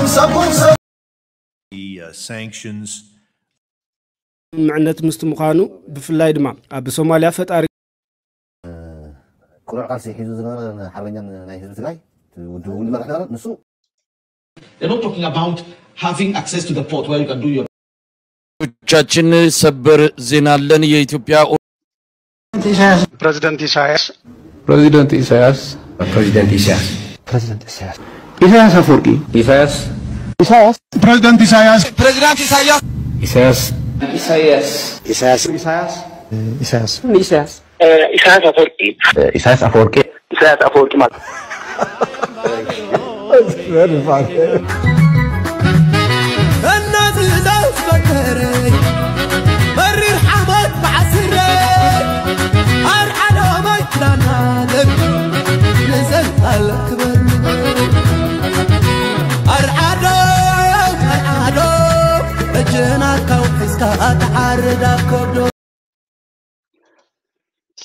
The, uh, sanctions. ስምምዕነት ምስቲ ምዃኑ፣ ብፍላይ ድማ ኣብ ሶማልያ ፈጣሪ ቁሩዕ ቃልሲ ሒዙ ዝነበረ ሓርበኛ ናይ ህዝቢ ትግራይ፣ ውድብ እውን ዝመርሕ ነበረ። ንሱ They're not talking about having access to the port where you can do your ቻችን ሰበር ዜና አለን። የኢትዮጵያ ፕሬዚደንት ኢሳያስ ፕሬዚደንት ኢሳያስ ፕሬዚደንት ኢሳያስ ፕሬዚደንት ኢሳያስ ኢሳያስ አፈወርቂ ኢሳያስ ኢሳያስ ፕሬዚደንት ኢሳያስ ፕሬዚዳንት ኢሳያስ ኢሳያስ ኢሳያስ ኢሳያስ ኢሳያስ ኢሳያስ ኢሳያስ አፈወርቂ ኢሳያስ አፈወርቂ ኢሳያስ አፈወርቂ ማለት እናዝዛዝ መከረይ መሪር ሓሞት ብዓስረይ ኣርዓዶ መይትናናለር ንዘንታለ ክበር ኣርዓዶ ኣርዓዶ እጅናትካ ውሒዝካ ኣትዓርዳ ከብዶ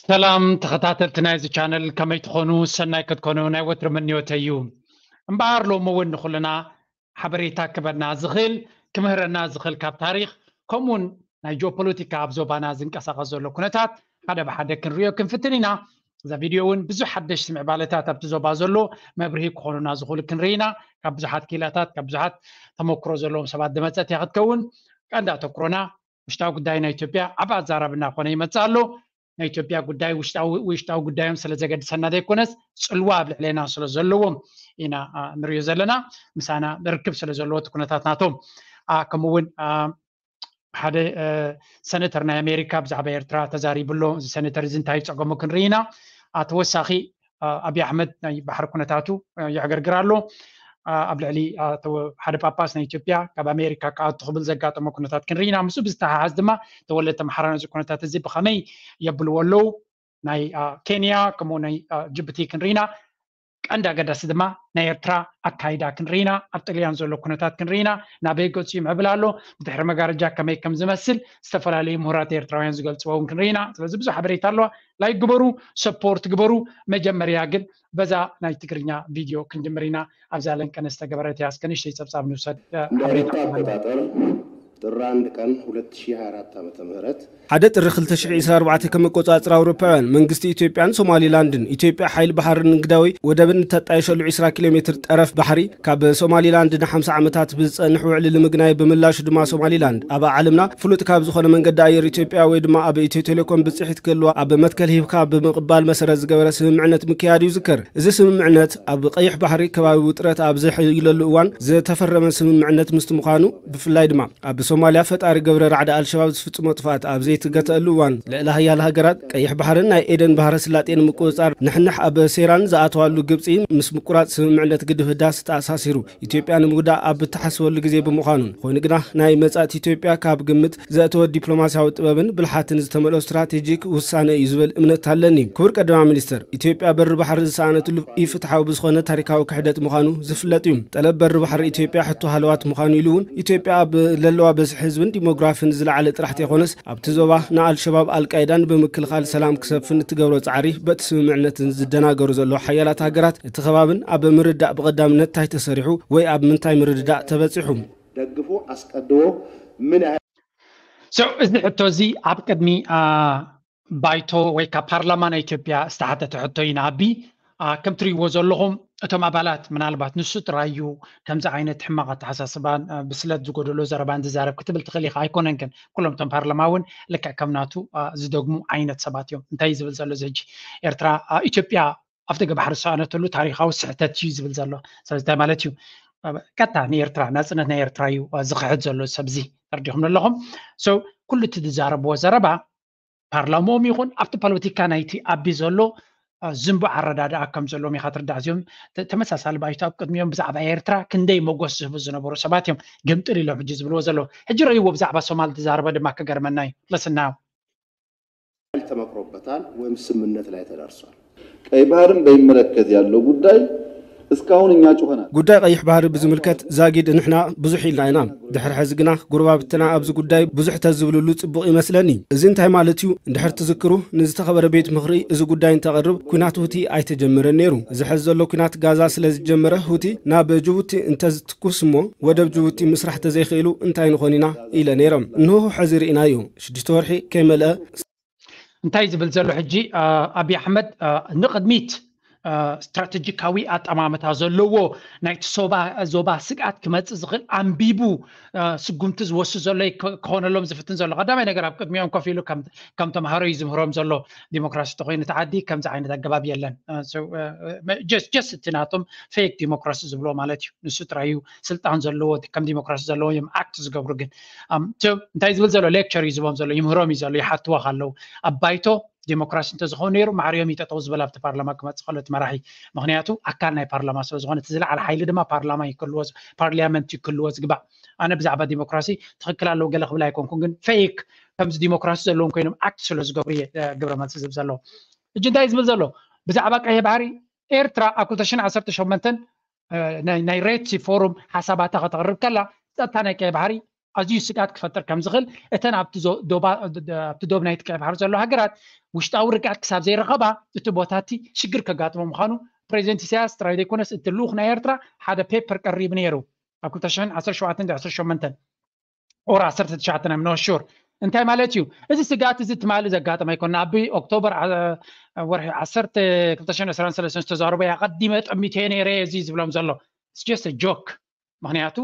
ሰላም ተኸታተልቲ ናይዚ ቻነል፣ ከመይ ትኾኑ? ሰናይ ክትኮኑ ናይ ወትሪ ምንዮተይ እዩ። እምበኣር ሎሚ እውን ንኹልና ሓበሬታ ክበና ዝኽእል ክምህረና ዝኽእል ካብ ታሪኽ ከምኡውን ናይ ጂኦፖለቲካ ኣብ ዞባና ዝንቀሳቐስ ዘሎ ኩነታት ሓደ ብሓደ ክንሪኦ ክንፍትን ኢና። እዛ ቪድዮ እውን ብዙሕ ሓደሽቲ ምዕባለታት ኣብቲ ዞባ ዘሎ መብርሂ ክኾኑና ዝኽእሉ ክንርኢ ኢና። ካብ ብዙሓት ክኢላታት ካብ ብዙሓት ተመክሮ ዘለዎም ሰባት ዝመፀት እያ ክትከውን። ቀንዲ ኣተኩሮና ውሽጣዊ ጉዳይ ናይ ኢትዮጵያ ዓብ ኣዛራቢ እናኾነ ይመጽእ ኣሎ። ናይ ኢትዮጵያ ጉዳይ ውሽጣዊ ውሽጣዊ ጉዳዮም ስለ ዘገድሰና ዘይኮነስ ጽልዋ ኣብ ልዕሌና ስለ ዘለዎም ኢና ንሪኦ ዘለና። ምሳና ርክብ ስለ ዘለዎ እቲ ኩነታት ናቶም ከምኡ እውን ሓደ ሰነተር ናይ ኣሜሪካ ብዛዕባ ኤርትራ ተዛሪቡ ኣሎ። እዚ ሰነተር እዚ እንታይ ጸገሙ ክንርኢ ኢና። ተወሳኺ ኣብይ ኣሕመድ ናይ ባሕሪ ኩነታቱ የዕገርግር ኣሎ። ኣብ ልዕሊ ሓደ ጳጳስ ናይ ኢትዮጵያ ካብ ኣሜሪካ ክኣቱ ክብል ዘጋጠሞ ኩነታት ክንርኢ ኢና። ምስኡ ብዝተሓሓዝ ድማ ተወለድቲ ኣምሓራ ነዚ ኩነታት እዚ ብኸመይ የብልዎ ኣለዉ? ናይ ኬንያ ከምኡ ናይ ጅቡቲ ክንርኢ ኢና። ቀንዲ ኣገዳሲ ድማ ናይ ኤርትራ ኣካይዳ ክንርኢ ኢና። ኣብ ጥልያን ዘሎ ኩነታት ክንርኢ ኢና። ናበይ ገጹ ይምዕብል ኣሎ? ብድሕሪ መጋረጃ ከመይ ከም ዝመስል ዝተፈላለዩ ምሁራት ኤርትራውያን ዝገልጽዎ እውን ክንርኢ ኢና። ስለዚ ብዙሕ ሓበሬታ ኣለዋ። ላይክ ግበሩ፣ ሰፖርት ግበሩ። መጀመርያ ግን በዛ ናይ ትግርኛ ቪድዮ ክንጅምር ኢና። ኣብዛ ለንቀነ ዝተገበረት እያ። እስከ ንእሽተይ ጸብጻብ ንውሰድ። እንደ አውሮፓ አቆጣጠር ጥር አንድ ቀን ሁለት ሺህ ሃያ አራት ዓመተ ምህረት ሓደ ጥሪ ክልተ ሽሕ ዕስራ ኣርባዕተ ከም ኣቆጻጽራ ኣውሮፓውያን መንግስቲ ኢትዮጵያን ሶማሊላንድን ኢትዮጵያ ሓይሊ ባሕርን ንግዳዊ ወደብን እተጣየሸሉ ዕስራ ኪሎ ሜትር ጠረፍ ባሕሪ ካብ ሶማሊላንድ ንሓምሳ ዓመታት ብዝጸንሕ ውዕሊ ንምግናይ ብምላሹ ድማ ሶማሊላንድ ኣብ ዓለምና ፍሉጥ ካብ ዝኾነ መንገዲ ኣየር ኢትዮጵያ ወይ ድማ ኣብ ኢትዮ ቴሌኮም ብጽሒት ክህልዋ ኣብ መትከል ሂብካ ብምቕባል መሰረት ዝገበረ ስምምዕነት ምክያዱ ይዝከር። እዚ ስምምዕነት ኣብ ቀይሕ ባሕሪ ከባቢ ውጥረት ኣብ ዘሕይለሉ እዋን ዝተፈረመ ስምምዕነት ምስቲ ምዃኑ ብፍላይ ድማ ኣብ ሶማልያ ፈጣሪ ገብረ ራዕዲ ኣልሸባብ ዝፍጽሞ ጥፍኣት ኣብ ዘይትገተኣሉ እዋን ልዕሊ ሃያል ሃገራት ቀይሕ ባሕርን ናይ ኤደን ባህረ ስላጤ ንምቁጽጻር ንሕንሕ ኣብ ሴራን ዝኣተዋሉ ግብጺ ምስ ምቁራጽ ስምምዕነት ግድብ ህዳስ ተኣሳሲሩ ኢትዮጵያ ንምጉዳእ ኣብ እትሓስበሉ ግዜ ብምዃኑን ኮይኑ ግና ናይ መጻእቲ ኢትዮጵያ ካብ ግምት ዘእተወ ዲፕሎማሲያዊ ጥበብን ብልሓትን ዝተመልኦ ስትራቴጂክ ውሳነ እዩ ዝብል እምነት ኣለኒ። ክቡር ቀዳማይ ሚኒስተር፣ ኢትዮጵያ በሪ ባሕሪ ዝሰኣነትሉ ኢፍትሓዊ ብዝኾነ ታሪካዊ ክሕደት ምዃኑ ዝፍለጥ እዩ። ጠለብ በሪ ባሕሪ ኢትዮጵያ ሕቶ ሃለዋት ምዃኑ ኢሉ እውን ኢትዮጵያ ኣብ ለለዋ በዝሒ ህዝብን ዲሞግራፍን ዝለዓለ ጥራሕ ተይኮነስ ኣብቲ ዞባ ንኣልሸባብ ኣልቃይዳን ብምክልኻል ሰላም ክሰፍን እትገብሮ ጻዕሪ በቲ ስምምዕነትን ዝደናገሩ ዘለዋ ሓያላት ሃገራት እቲ ከባብን ኣብ ምርዳእ ብቐዳምነት እንታይ ተሰሪሑ ወይ ኣብ ምንታይ ምርድዳእ ተበጺሑ? ደግፎ ኣስቀድሞ ምን ያህል So እዚ ሕቶ እዚ ኣብ ቅድሚ ባይቶ ወይ ካብ ፓርላማ ናይ ኢትዮጵያ ዝተሓተተ ሕቶ ኢና። ኣቢ ከም ትሪእዎ ዘለኹም እቶም ኣባላት ምናልባት ንሱ ጥራይ እዩ ከምዚ ዓይነት ሕማቕ ኣተሓሳስባን ብስለት ዝጎደሎ ዘረባን ዝዛረብ ክትብል ትኽእል ኢኻ። ኣይኮነን ግን ኩሎም እቶም ፓርላማ እውን ልክዕ ከም ናቱ ዝደግሙ ዓይነት ሰባት እዮም። እንታይ እዩ ዝብል ዘሎ እዚ ሕጂ ኤርትራ ኢትዮጵያ ኣብ ደገ ባሕሪ ዝሰኣነተሉ ታሪኻዊ ስሕተት እዩ ዝብል ዘሎ። ስለዚ እንታይ ማለት እዩ? ቀጥታ ንኤርትራ ናጽነት ናይ ኤርትራ እዩ ዝኽሕድ ዘሎ ሰብ እዚ ተረዲኹም ኣለኹም። So ኩሉ እቲ ዝዛረብዎ ዘረባ ፓርላምኦም ይኹን ኣብቲ ፖለቲካ ናይቲ ኣቢ ዘሎ ዝንቡዕ ኣረዳድኣ ከም ዘለዎም ኢኻ ትርዳእ። እዚኦም ተመሳሳሊ ባይቶ ኣብ ቅድሚኦም ብዛዕባ ኤርትራ ክንደይ መጎስ ዝህቡ ዝነበሩ ሰባት እዮም ግምጥል ኢሎም ሕጂ ዝብልዎ ዘለዉ። ሕጂ ረእይዎ ብዛዕባ ሶማል ዝዛረበ ድማ ክገርመና እዩ። Listen now. ተመክሮበታል ወይም ስምምነት ላይ ተደርሷል። ቀይ ባህርን በሚመለከት ያለው ጉዳይ እስካሁን እኛ ጩኸናል። ጉዳይ ቀይሕ ባህሪ ብዝምልከት ዛጊድ ንሕና ብዙሕ ኢልና ኢና። ድሕሪ ሕዚ ግና ጎረባብትና ኣብዚ ጉዳይ ብዙሕ ተዝብልሉ ጽቡቕ ይመስለኒ። እዚ እንታይ ማለት እዩ? እንድሕር ትዝክሩ፣ ንዝተኸበረ ቤት ምኽሪ እዚ ጉዳይ እንተቐርብ፣ ኲናት ሁቲ ኣይተጀመረን ነይሩ። እዚ ሕዚ ዘሎ ኲናት ጋዛ ስለ ዝጀመረ፣ ሁቲ ናብ ጅቡቲ እንተዝትኩስ እሞ፣ ወደብ ጅቡቲ ምስራሕ ተዘይኽእሉ እንታይ ንኾን ኢና ኢለ ነይሮም። እንሆ ሕዚ ርኢናዮ። ሽዱሽተ ወርሒ ከይመልአ እንታይ ዝብል ዘሎ ሕጂ፣ ኣቢ ኣሕመድ ንቕድሚት ስትራተጂካዊ ኣጠማምታ ዘለዎ ናይቲ ዞባ ስግኣት ክመፅእ ዝኽእል ኣንቢቡ ስጉምቲ ዝወስድ ዘሎ ክኾነሎም ዝፍትን ዘሎ። ቀዳማይ ነገር ኣብ ቅድሚኦም ኮፍ ኢሉ ከም ተምሃሮ እዩ ዝምህሮም ዘሎ። ዲሞክራሲ ተኮይኑ እቲ ዓዲ ከምዚ ዓይነት ኣገባብ የለን። ጀስት እቲ ናቶም ፌክ ዲሞክራሲ ዝብሎ ማለት እዩ። ንሱ ጥራይ እዩ ስልጣን ዘለዎ፣ ከም ዲሞክራሲ ዘለዎ እዮም ኣክት ዝገብሩ። ግን እንታይ ዝብል ዘሎ ሌክቸር እዩ ዝቦም ዘሎ፣ ይምህሮም እዩ ዘሎ፣ ይሓትዋ ካለው ኣብ ባይቶ ዲሞክራሲ እንተዝኸውን ነይሩ ማዕሪኦም ይጠጠው ዝበል ኣብቲ ፓርላማ ክመፅእ ከሎ እቲ መራሒ። ምክንያቱ ኣካል ናይ ፓርላማ ስለዝኾነ እቲ ዝለዓለ ሓይሊ ድማ ፓርላማ ይክልዎ፣ ፓርሊያመንት ይክልዎ ዝግባእ። ኣነ ብዛዕባ ዲሞክራሲ ትኽክል ኣለዉ ገለ ክብል ኣይኮንኩን፣ ግን ፌክ ከምዚ ዲሞክራሲ ዘለዎም ኮይኖም ኣክት ስለ ዝገብሩ እየ ግብረ መልሲ ዝብ ዘለዎ። እጂ እንታይ ዝብል ዘሎ ብዛዕባ ቀይሕ ባሕሪ ኤርትራ ኣብ ክልተ ሽሕን ዓሰርተ ሸሞንተን ናይ ሬድ ሲ ፎሩም ሓሳባታ ከተቕርብ ከላ ጸጥታ ናይ ቀይሕ ባሕሪ ኣዝዩ ስግኣት ክፈጥር ከም ዝኽእል እተን ኣብቲ ዶብ ናይቲ ቀይሕ ባሕሪ ዘሎ ሃገራት ውሽጣዊ ርግኣት ክሳብ ዘይረኸባ እቲ ቦታ እቲ ሽግር ከጋጥሞ ምዃኑ ፕሬዚደንት ኢሳያስ ጥራይ ዘይኮነስ እቲ ልኡኽ ናይ ኤርትራ ሓደ ፔፐር ቀሪቡ ነይሩ ኣብ ክልተ ሽሕን ዓሰርተ ሸውዓተን ዓሰርተ ሸሞንተን ኦር ዓሰርተ ትሽዓተ ናይ ምኖሹር እንታይ ማለት እዩ? እዚ ስግኣት እዚ ትማሊ ዘጋጠመ ኣይኮነ። ኣብ ኦክቶበር ወርሒ ዓሰርተ ክልተ ሽሕን ዕስራን ሰለስተን ዝተዛረበ ኣቐዲመ ጠሚተ ነይረ እዚ ዝብሎም ዘሎ ጆክ። ምክንያቱ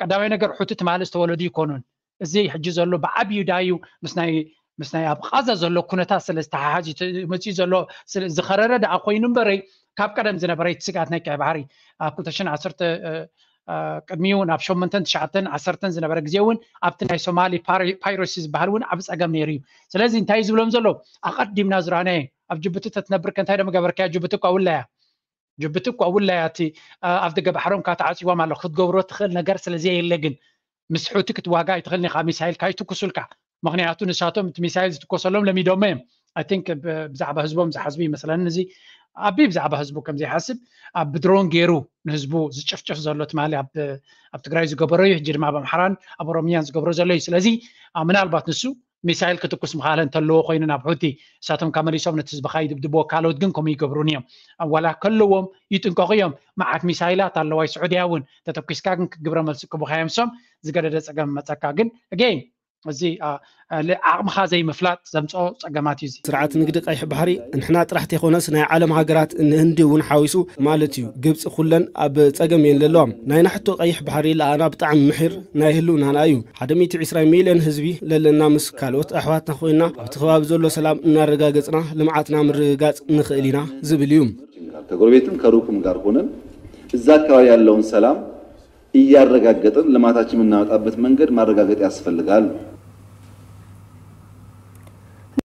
ቀዳማይ ነገር ሑቲ ትማሊ ዝተወለዱ ይኮኑን። እዚ ሕጂ ዘሎ ብዓብዩ ዳዩ ምስ ናይ ኣብ ቃዛ ዘሎ ኩነታት ስለ ዝተሓሓዝ መፅኡ ዘሎ ዝኸረረ ደኣ ኮይኑ እምበረይ ካብ ቀደም ዝነበረ ስግኣት ናይ ቀይ ባህሪ ኣብ ክልተ ሽሕን ዓሰርተ ቅድሚኡ ናብ ሸሞንተን ትሽዓተን ዓሰርተን ዝነበረ ግዜ እውን ኣብቲ ናይ ሶማሊ ፓይረሲ ዝበሃል እውን ዓብ ፀገም ነይሩ እዩ። ስለዚ እንታይ ዝብሎም ዘሎ ኣቐዲምና ዝረኣናዮ ኣብ ጅቡቲ ተትነብር ከ እንታይ ደም ገበርካያ? ጅቡቲ እኳ ውላያ ጅቡቲ እኳ ውላያ እቲ ኣብ ደገ ባሕሮም ካብ ተዓፂቦም ኣሎ ክትገብሮ ትኽእል ነገር ስለ ዘየለ ግን ምስ ሑቲ ክትዋጋ ኣይትኽእልን ኢኻ። ሚሳይል ካይትኩሱልካ ምክንያቱ ንሳቶም እቲ ሚሳይል ዝትኮሰሎም ለሚዶሞ እዮም። ኣይ ቲንክ ብዛዕባ ህዝቦም ዝሓስቡ ይመስለኒ። እዚ ኣቢ ብዛዕባ ህዝቡ ከም ዘይሓስብ ኣብ ብድሮን ገይሩ ንህዝቡ ዝጭፍጭፍ ዘሎ ትማሊ ኣብ ትግራይ ዝገበሮ እዩ። ሕጂ ድማ ኣብ ኣምሓራን ኣብ ኦሮሚያን ዝገብሮ ዘሎ እዩ። ስለዚ ምናልባት ንሱ ሚሳይል ክትኩስ ምኻለ እንተለዎ ኮይኑ ናብ ሑቲ እሳቶም ካብ መሊሶም ነቲ ህዝብኻ ይድብድብዎ ካልኦት ግን ከምኡ ይገብሩን እዮም። ዋላ ከለዎም ይጥንቀቑ እዮም። መዓት ሚሳይላት ኣለዋ ስዑድያ እውን ተተኩስካ ግን ግብረ መልሲ ክቡኻ እዮም ሶም ዝገደደ ፀገም መፀካ ግን ኣገይን እዚ ዓቕምኻ ዘይምፍላጥ ዘምፅኦ ፀገማት እዩ። ስርዓት ንግዲ ቀይሕ ባሕሪ ንሕና ጥራሕ ተይኮነስ ናይ ዓለም ሃገራት ንህንዲ እውን ሓዊሱ ማለት እዩ። ግብፂ ኩለን ኣብ ፀገም እየን ዘለዋ። ናይና ሕቶ ቀይሕ ባሕሪ ለኣና ብጣዕሚ ምሒር ናይ ህልውናና እዩ። ሓደ ሚእቲ ዕስራ ሚልዮን ህዝቢ ለለና ምስ ካልኦት ኣሕዋትና ኮይና ኣብቲ ከባቢ ዘሎ ሰላም እናረጋገፅና ልምዓትና ምርግጋፅ ንኽእል ኢና ዝብል እዩ። ከጎረቤትም ከሩቅም ጋር ሆነን እዛ አካባቢ ያለውን ሰላም እያረጋገጥን ልማታችን የምናመጣበት መንገድ ማረጋገጥ ያስፈልጋል።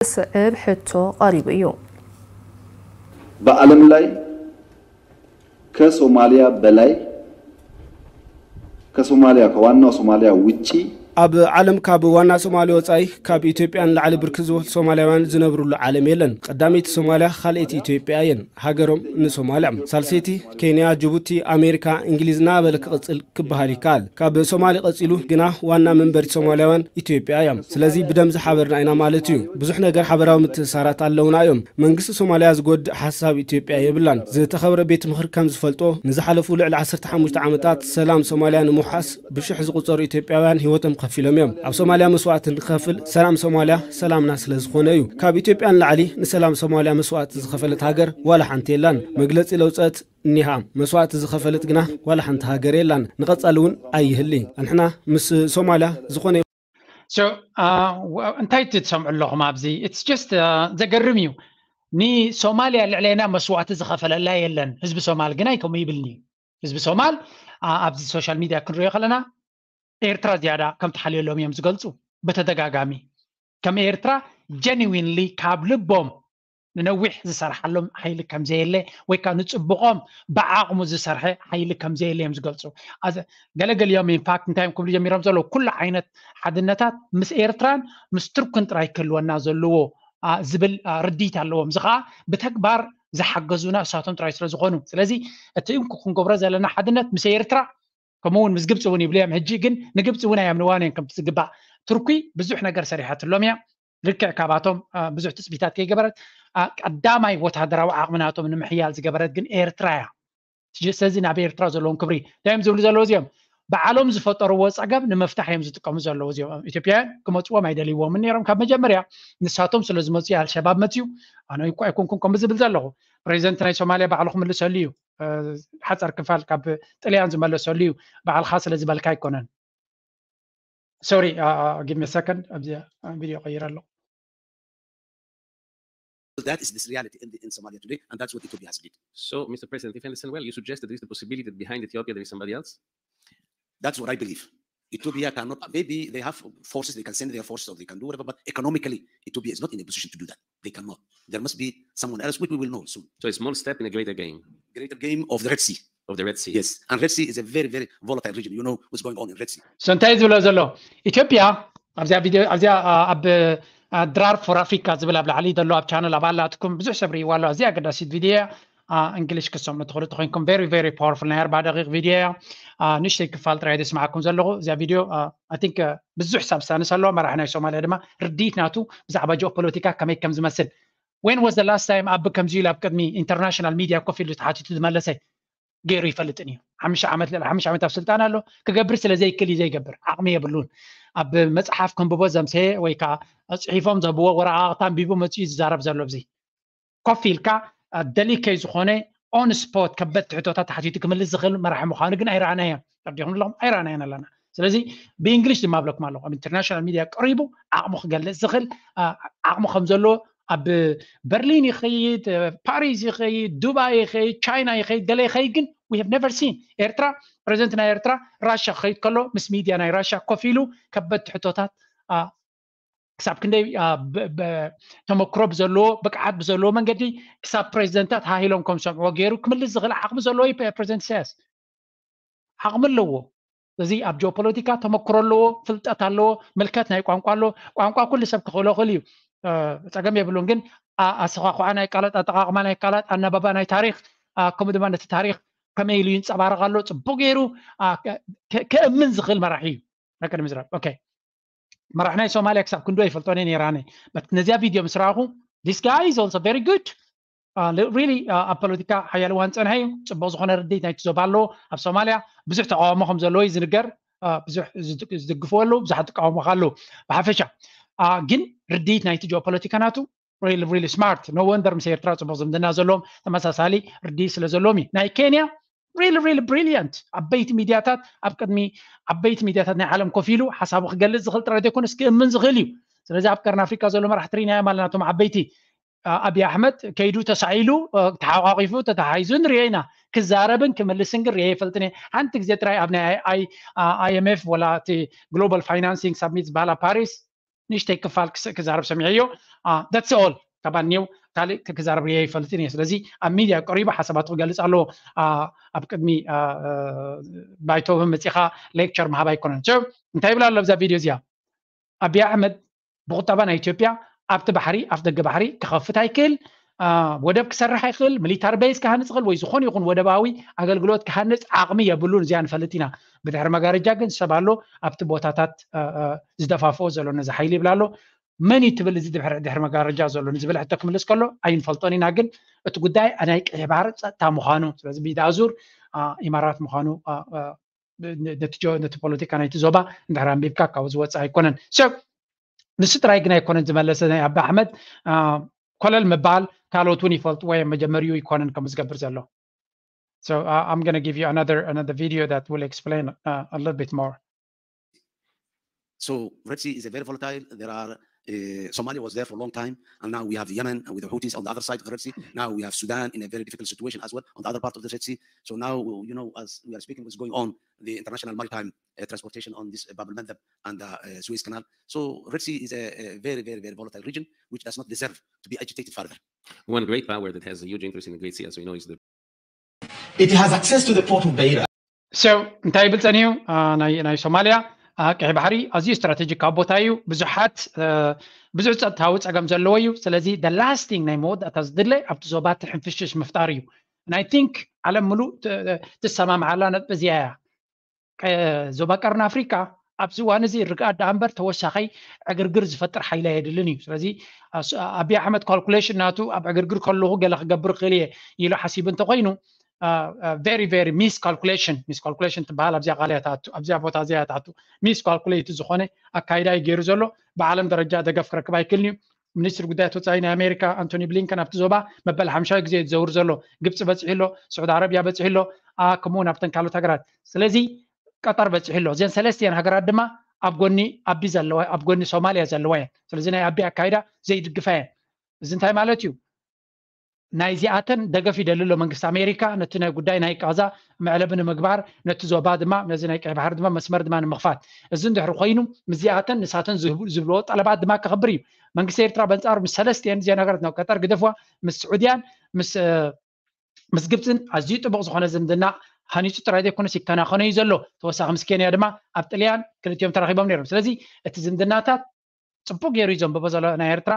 ዝስዕብ ሕቶ ቀሪቡ እዩ። በዓለም ላይ ከሶማሊያ በላይ ከሶማሊያ ከዋናው ሶማሊያ ውጪ ኣብ ዓለም ካብ ዋና ሶማሊ ወፃኢ ካብ ኢትዮጵያ ንላዕሊ ብርክት ዝበሉ ሶማሊያውያን ዝነብሩሉ ዓለም የለን። ቀዳመይቲ ሶማሊያ ካልኣይቲ ኢትዮጵያ እየን። ሃገሮም ንሶማሊያ፣ ሳልሰይቲ ኬንያ፣ ጅቡቲ፣ ኣሜሪካ፣ እንግሊዝ እናበለ ክቕፅል ክበሃል ይከኣል። ካብ ሶማሊ ቀፂሉ ግና ዋና መንበሪት ሶማሊያውያን ኢትዮጵያ እያ። ስለዚ ብደም ዝሓበርና ኢና ማለት እዩ። ብዙሕ ነገር ሓበራዊ ምትእስሳራት ኣለውና እዮም። መንግስቲ ሶማሊያ ዝጎድእ ሓሳብ ኢትዮጵያ የብላን። ዝተኸብረ ቤት ምኽሪ ከም ዝፈልጦ ንዝሓለፉ ልዕሊ ዓሰርተ ሓሙሽተ ዓመታት ሰላም ሶማሊያ ንምውሓስ ብሽሕ ዝቑጸሩ ኢትዮጵያውያን ህይወቶም ከፊሎም እዮም። ኣብ ሶማሊያ መስዋእቲ ንክኸፍል ሰላም ሶማሊያ ሰላምና ስለ ዝኾነ እዩ። ካብ ኢትዮጵያ ንላዕሊ ንሰላም ሶማሊያ መስዋእቲ ዝኸፈለት ሃገር ዋላ ሓንቲ የላን። መግለጺ ለውፀት እኒሃ መስዋእቲ ዝኸፈለት ግና ዋላ ሓንቲ ሃገር የላን። ንቐጻሊ እውን ኣይህሊ። ኣንሕና ምስ ሶማሊያ ዝኾነ እንታይ ትሰምዑ ኣለኹም ኣብዚ? ኢትስ ጀስት ዘገርም እዩ። ንሶማሊያ ልዕሌና መስዋእቲ ዝኸፈለላ የለን። ህዝቢ ሶማል ግን ኣይከምኡ ይብልኒ እዩ። ህዝቢ ሶማል ኣብዚ ሶሻል ሚድያ ክንሪኦ ከለና ኤርትራ ዝያዳ ከም ተሓልየሎም እዮም ዝገልጹ ብተደጋጋሚ። ከም ኤርትራ ጀኒዊንሊ ካብ ልቦም ንነዊሕ ዝሰርሓሎም ሓይሊ ከም ዘየለ ወይ ከዓ ንፅቡቆም ብዓቕሙ ዝሰርሐ ሓይሊ ከም ዘየለ እዮም ዝገልፁ። ገለገሊኦም ኢንፋክት እንታይ እዮም ክብሉ ጀሚሮም ዘለዉ? ኩሉ ዓይነት ሓድነታት ምስ ኤርትራን ምስ ቱርክን ጥራይ ክህልወና ዘለዎ ዝብል ርድኢት ኣለዎም። እዚ ከዓ ብተግባር ዝሓገዙና እሳቶም ጥራይ ስለ ዝኾኑ። ስለዚ እቲ እንኩ ክንገብሮ ዘለና ሓድነት ምስ ኤርትራ፣ ከምኡ እውን ምስ ግብፂ እውን ይብሉ እዮም። ሕጂ ግን ንግብፂ እውን ኣየምንዋን እዮም ከምቲ ዝግባእ። ቱርኪ ብዙሕ ነገር ሰሪሓትሎም እያ። ልክዕ ካባቶም ብዙሕ ትፅቢታት ከይገበረት፣ ቀዳማይ ወታደራዊ ዓቕሚ ናቶም ንምሕያል ዝገበረት ግን ኤርትራ እያ። ስለዚ ናብ ኤርትራ ዘለዎም ክብሪ እንታይ እዮም ዝብሉ ዘለዉ እዚኦም? በዓሎም ዝፈጠርዎ ፀገም ንምፍታሕ እዮም ዝጥቀሙ ዘለዉ እዚኦም። ኢትዮጵያውያን ክመፅዎም ኣይደልይዎምን ነይሮም ካብ መጀመርያ። ንሳቶም ስለ ዝመፁ ኣልሸባብ መፅዩ። ኣነ እኮ ኣይኮንኩን ከምኡ ዝብል ዘለኹ። ፕሬዚደንት ናይ ሶማልያ ባዕሉ ክምልሰሉ እዩ። ሓፀር ክፋል ካብ ጥልያን ዝመለሰሉ እዩ። ባዕልካ ስለ ዝበልካ ኣይኮነን። ሶሪ፣ ጊቭ ሚ ሰከንድ። ኣብዚ ቪድዮ ቀይር ኣለኹ። That is this reality in, the, in Somalia today, and that's what Ethiopia has did. So, Mister President, if I understand well, you suggest that there is the possibility that behind Ethiopia there is somebody else? That's what I believe. Ethiopia cannot, maybe they have forces, they can send their forces or they can do whatever, but economically, Ethiopia is not in a position to do that. They cannot. There must be someone else, which we will know soon. So, a small step in a greater game. Greater game of the Red Sea. Of the Red Sea. Yes, and Red Sea is a very, very volatile region. You know what's going on in Red Sea. So እንታይ ዝብሎ ዘሎ ኢትዮጵያ ኣብዚኣ ቪድዮ ኣብዚኣ ኣብ ድራር ፎር ኣፍሪካ ዝብል ኣብ ላዕሊ ዘሎ ኣብ ቻነል ኣብ ኣላትኩም ብዙሕ ሰብ ርእይዋ ኣሎ። ኣዚኣ ኣገዳሲት ቪድዮ እያ። እንግሊሽ ክሰምዑ ትኽእሉ ተኮይንኩም very very powerful ናይ ኣርባ ደቂቕ ቪድዮ እያ። ንእሽተይ ክፋል ጥራይ ዘስምዓኩም ዘለኹ እዚኣ ቪድዮ። I think ብዙሕ ሳብስታንስ ኣለዋ። መራሒ ናይ ሶማልያ ድማ ርድኢት ናቱ ብዛዕባ ጂኦፖለቲካ ከመይ ከም ዝመስል። When was the last time ኣቢ ከምዚ ኢሉ ኣብ ቅድሚ ኢንተርናሽናል ሚድያ ኮፍ ኢሉ ተሓቲቱ ዝመለሰ? ገይሩ ይፈልጥን እዩ። ሓሙሽተ ዓመት ልዕሊ ሓሙሽተ ዓመት ኣብ ስልጣን ኣሎ። ክገብር ስለ ዘይክእል እዩ ዘይገብር። ዓቕሚ የብሉን። ኣብ መፅሓፍ ከንብቦ ዘምሰየ ወይ ከዓ ፅሒፎም ዘብዎ ወረቃቅቲ ኣንቢቡ መፂኡ ዝዛረብ ዘሎ ኣብዚ ኮፍ ኢልካ ደሊከይ ዝኾነ on spot ከበድቲ ሕቶታት ተሓቲቱ ክምልስ ዝኽእል መራሒ ምዃኑ ግን ኣይረኣናዮን። ተረዲኹም ኣለኹም? ኣይረኣናዮን ኣለና። ስለዚ ብእንግሊሽ ድማ ኣብለኩም ኣለኹ ኣብ ኢንተርናሽናል ሚድያ ቀሪቡ ዓቕሙ ክገልፅ ዝኽእል ዓቕሙ ከም ዘሎ ኣብ በርሊን ይኸይድ፣ ፓሪስ ይኸይድ፣ ዱባይ ይኸይድ፣ ቻይና ይኸይድ፣ ገለ ይኸይድ ግን we have never seen ኤርትራ ፕሬዚደንት ናይ ኤርትራ ራሻ ክኸይድ ከሎ ምስ ሚድያ ናይ ራሻ ኮፍ ኢሉ ከበድቲ ሕቶታት ክሳብ ክንደይ ተመክሮ ብዘለዎ ብቅዓት ብዘለዎ መንገዲ ክሳብ ፕሬዚደንታት ሃሂሎም ከም ሰምዕዎ ገይሩ ክምልስ ዝኽእል ዓቕሚ ዘለዎ እዩ ፕሬዚደንት ኢሳያስ። ዓቕሚ ኣለዎ። እዚ ኣብ ጂኦፖለቲካ ተመክሮ ኣለዎ፣ ፍልጠት ኣለዎ፣ ምልከት ናይ ቋንቋ ኣለዎ። ቋንቋ ኩሉ ሰብ ክኽእሎ ክእል እዩ፣ ፀገም የብሉን። ግን ኣሰኻኽዓ ናይ ቃላት፣ ኣጠቓቕማ ናይ ቃላት፣ ኣናባባ ናይ ታሪክ፣ ከምኡ ድማ ነቲ ታሪክ ከመይ ኢሉ ይንፀባረቕ ኣሎ ፅቡቅ ገይሩ ከእምን ዝኽእል መራሒ እዩ። ናይ ቅድሚ ዝረብ ኦኬ። መራሕ ናይ ሶማልያ ክሳብ ክንዶ ይፈልጦን እየ ነይራነ። But ነዚኣ ቪድዮ ምስ ረኣኹ this guy is also very good. Really ኣብ ፖለቲካ ሓያል እዋን ፀንሐ እዩ። ፅቡቅ ዝኾነ ርድኢት ናይቲ ዞባ ኣለዎ። ኣብ ሶማልያ ብዙሕ ተቃውሞ ከም ዘለዎ እዩ ዝንገር። ብዙሕ ዝድግፍዎ ኣለዉ፣ ብዙሓት ዝቃወሙ ኣለዉ። ብሓፈሻ ግን ርድኢት ናይቲ ጂኦፖለቲካ ናቱ really really smart። No wonder ምስ ኤርትራ ፅቡቅ ዝምድና ዘለዎም ተመሳሳሊ ርድኢት ስለ ዘለዎም እዩ። ናይ ኬንያ really really brilliant። ዓበይቲ ሚድያታት ኣብ ቅድሚ ዓበይቲ ሚድያታት ናይ ዓለም ኮፍ ኢሉ ሓሳቡ ክገልፅ ዝኽእል ጥራይ ዘይኮነስ ክእምን ዝኽእል እዩ። ስለዚ ኣብ ቀርኒ ኣፍሪካ ዘሎ መራሕቲ ርኢናዮም ኣለና። እቶም ዓበይቲ ኣብይ ኣሕመድ ከይዱ ተሳኢሉ ተሓቋቂፉ ተተሓሒዙ ንሪኦ ኢና። ክዛረብን ክምልስን ግን ርኤ ይፈልጥን እየ። ሓንቲ ግዜ ጥራይ ኣብ ናይ IMF ወላ እቲ ግሎባል ፋይናንሲንግ ሳሚት ዝበሃላ ፓሪስ ንእሽተይ ክፋል ክዛረብ ሰሚዐዮ። That's all። ካባኒው ካልእ ክዛረብ ርኤ ይፈልጥን እየ። ስለዚ ኣብ ሚድያ ቀሪቡ ሓሳባቱ ክገልፅ ኣለዎ። ኣብ ቅድሚ ባይቶ መፂኻ ሌክቸር ምሃብ ኣይኮነን። እንታይ ይብል ኣሎ ኣብዛ ቪድዮ እዚኣ? ኣብይ ኣሕመድ ብቁጠባ ናይ ኢትዮጵያ ኣብቲ ባሕሪ ኣፍ ደገ ባሕሪ ክኸፍት ኣይክእል፣ ወደብ ክሰርሕ ኣይክእል፣ ሚሊታሪ ቤዝ ክሃንፅ ይኽእል ወይ ዝኾነ ይኹን ወደባዊ ኣገልግሎት ክሃንፅ ዓቕሚ የብሉን። እዚኣ ንፈልጥ ኢና። ብድሕሪ መጋረጃ ግን ሰብ ኣሎ ኣብቲ ቦታታት ዝደፋፍኦ ዘሎ ነዚ ሓይሊ ይብል ኣሎ። መን እዩ ትብል እዚ ድሕሪ መጋረጃ ዘሎ ንዝብል ሕቶ ክምልስ ከሎ ኣይንፈልጦን ኢና። ግን እቲ ጉዳይ ናይ ቀይሕ ባሕሪ ፀጥታ ምዃኑ፣ ስለዚ ብኢድ ኣዙር ኢማራት ምዃኑ ነቲ ፖለቲካ ናይቲ ዞባ እንድሕር ኣንቢብካ ካብኡ ዝወፅእ ኣይኮነን። So ንሱ ጥራይ ግን ኣይኮነን ዝመለሰ ናይ ኣቢ ኣሕመድ ኮለል ምባል ካልኦት እውን ይፈልጥዎ እዮም። መጀመሪኡ ኣይኮነን ከምኡ ዝገብር ዘሎ። So I'm gonna give you another another video that will explain a little bit more. So Red Sea is a very volatile. There are uh, Somalia was there for a long time, and now we have Yemen with the Houthis on the other side of the Red Sea. Now we have Sudan in a very difficult situation as well on the other part of the Red Sea. So now, you know, as we are speaking, what's going on, the international maritime uh, transportation on this uh, Bab al Mandab and the uh, Suez Canal. So Red Sea is a, a very, very, very volatile region which does not deserve to be agitated further. One great power that has a huge interest in the Great Sea, as we know, is the It has access to the port of Beira. So እንታይ ይብል ጸኒዩ ናይ ሶማልያ ቀይ ባሕሪ ኣዝዩ ስትራቴጂካዊ ቦታ እዩ። ብዙሓት ብዙሕ ፀጥታዊ ፀገም ዘለዎ እዩ። ስለዚ the last thing ናይ መወዳእታ ዝድለ ኣብቲ ዞባ እቲ ሕንፍሽሽ ምፍጣር እዩ። ናይ ቲንክ ዓለም ምሉእ ትሰማምዓላ ነጥቢ እዚኣ እያ። ዞባ ቀርኒ ኣፍሪካ ኣብዚ እዋን እዚ ርግኣት ደኣ እምበር ተወሳኺ ዕግርግር ዝፈጥር ሓይሊ ኣየድልን እዩ። ስለዚ ኣብይ ኣሕመድ ካልኩሌሽን ናቱ ኣብ ዕግርግር ከለኹ ገለ ክገብር ክእል እየ ኢሉ ሓሲቡ እንተኮይኑ very very miscalculation miscalculation ትበሃል ኣብዚኣ ቃል እያ ትኣቱ ኣብዚኣ ቦታ እዚኣ እያ ትኣቱ። Miscalculate ዝኾነ ኣካይዳ እዩ ገይሩ ዘሎ። ብዓለም ደረጃ ደገፍ ክረክብ ኣይክልን እዩ። ሚኒስትሪ ጉዳያት ወፃኢ ናይ ኣሜሪካ ኣንቶኒ ብሊንከን ኣብቲ ዞባ መበል ሓምሻይ ግዜ እዩ ዝዘውር ዘሎ። ግብፂ በፂሑ ኣሎ፣ ስዑዲ ዓረብያ በፂሑ ኣሎ፣ ከምኡ እውን ኣብተን ካልኦት ሃገራት። ስለዚ ቀጠር በፂሑ ኣሎ። እዘን ሰለስቲአን ሃገራት ድማ ኣብ ጎኒ ኣቢ ዘለዋ ኣብ ጎኒ ሶማልያ ዘለዋ እየን። ስለዚ ናይ ኣቢ ኣካይዳ ዘይድግፋ እየን። እዚ እንታይ ማለት እዩ? ናይዚኣተን ደገፍ ይደሊ ኣሎ መንግስቲ ኣሜሪካ ነቲ ናይ ጉዳይ ናይ ቃዛ መዕለቢ ንምግባር፣ ነቲ ዞባ ድማ ነዚ ናይ ቀይ ባሕሪ ድማ መስመር ድማ ንምኽፋት። እዚ እንድሕሪ ኮይኑ ምስዚኣተን ንሳተን ዝብልዎ ጠለባት ድማ ከኽብር እዩ። መንግስቲ ኤርትራ በንጻሩ ምስ ሰለስቲአን እዚአን ሃገራት ናብ ቀጠር ግደፍዋ፣ ምስ ስዑድያን ምስ ምስ ግብፅን ኣዝዩ ጥቡቕ ዝኾነ ዝምድና ሃኒፁ ጥራይ ዘይኮነስ ይከናኸኖ እዩ ዘሎ። ተወሳኺ ምስ ኬንያ ድማ ኣብ ጥልያን ክልቲኦም ተራኺቦም ነይሮም። ስለዚ እቲ ዝምድናታት ፅቡቅ ገይሩ እዩ ዘንብቦ ዘሎ ናይ ኤርትራ።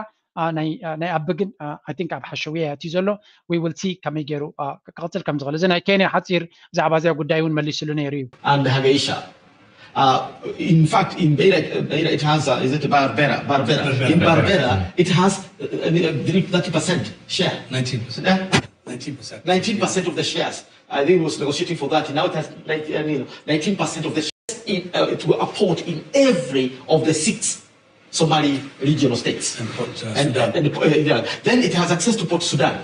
ናይ ኣቢ ግን I think ኣብ ሓሸውየ ኣትዩ ዘሎ። We will see ከመይ ገይሩ ክቕፅል ከም ዝኽእል። እዚ ናይ ኬንያ ሓፂር ብዛዕባ እዚኣ ጉዳይ እውን መሊስሉ ነይሩ እዩ። And Hageisha. Uh, in fact, in Beira, Beira it has, uh, is it Barbera? Barbera. In Barbera, it has uh, I mean, uh, thirty percent share. nineteen percent. Yeah? nineteen percent. nineteen percent of the shares. I think it was negotiating for that. Now it has like, I mean, nineteen percent of the shares in, uh, to a port in every of the six Somali regional states. And Port, uh, And, uh, Sudan. and, uh, yeah, then it has access to Port Sudan.